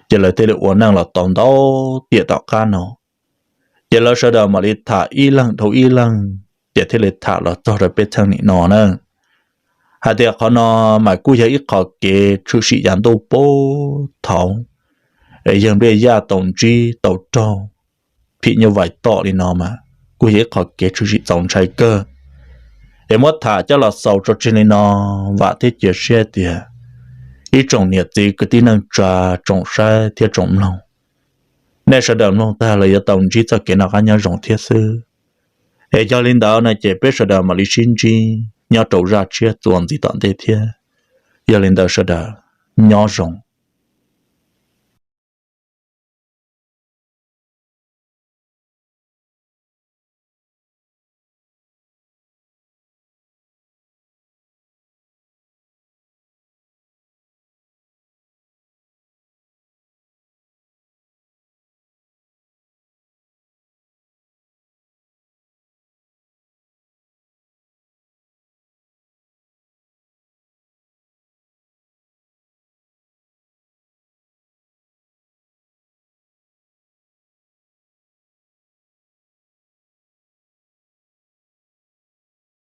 ces lawv thiaj li ua neej los tau ntau tiam tom qab no. Ces lawv sawv daws mam li tham ib leeg dhau ib leeg, ces thiaj li tham los txog rau peb txheej nim no na. Hais tias qhov no mas kuj yog ib qho kev tshwm sim yav ntuj puag thaud, es yawg Npliaj Yaj tau ntsib tau raug phim nyuj vais tom li no mas kuj yog ib qho kev tshwm sim txaus ntshai kawg. Es muab tham coj los xaus tso tseg li no, vam thiab cia siab tias ib tsoom niam txiv kwv tij neej tsa, tsoom saib thiab tsoom mloog, nej sawv daws mloog tag los yuav tau ntsib txoj kev noj qab nyob zoo thiab xwb. Es yog li ntawd no ces peb sawv daws mam li sib ntsib nyob rau zaj tshiab txuas ntxiv tom ntej thiab. Yog li ntawd sawv daws nyob zoo.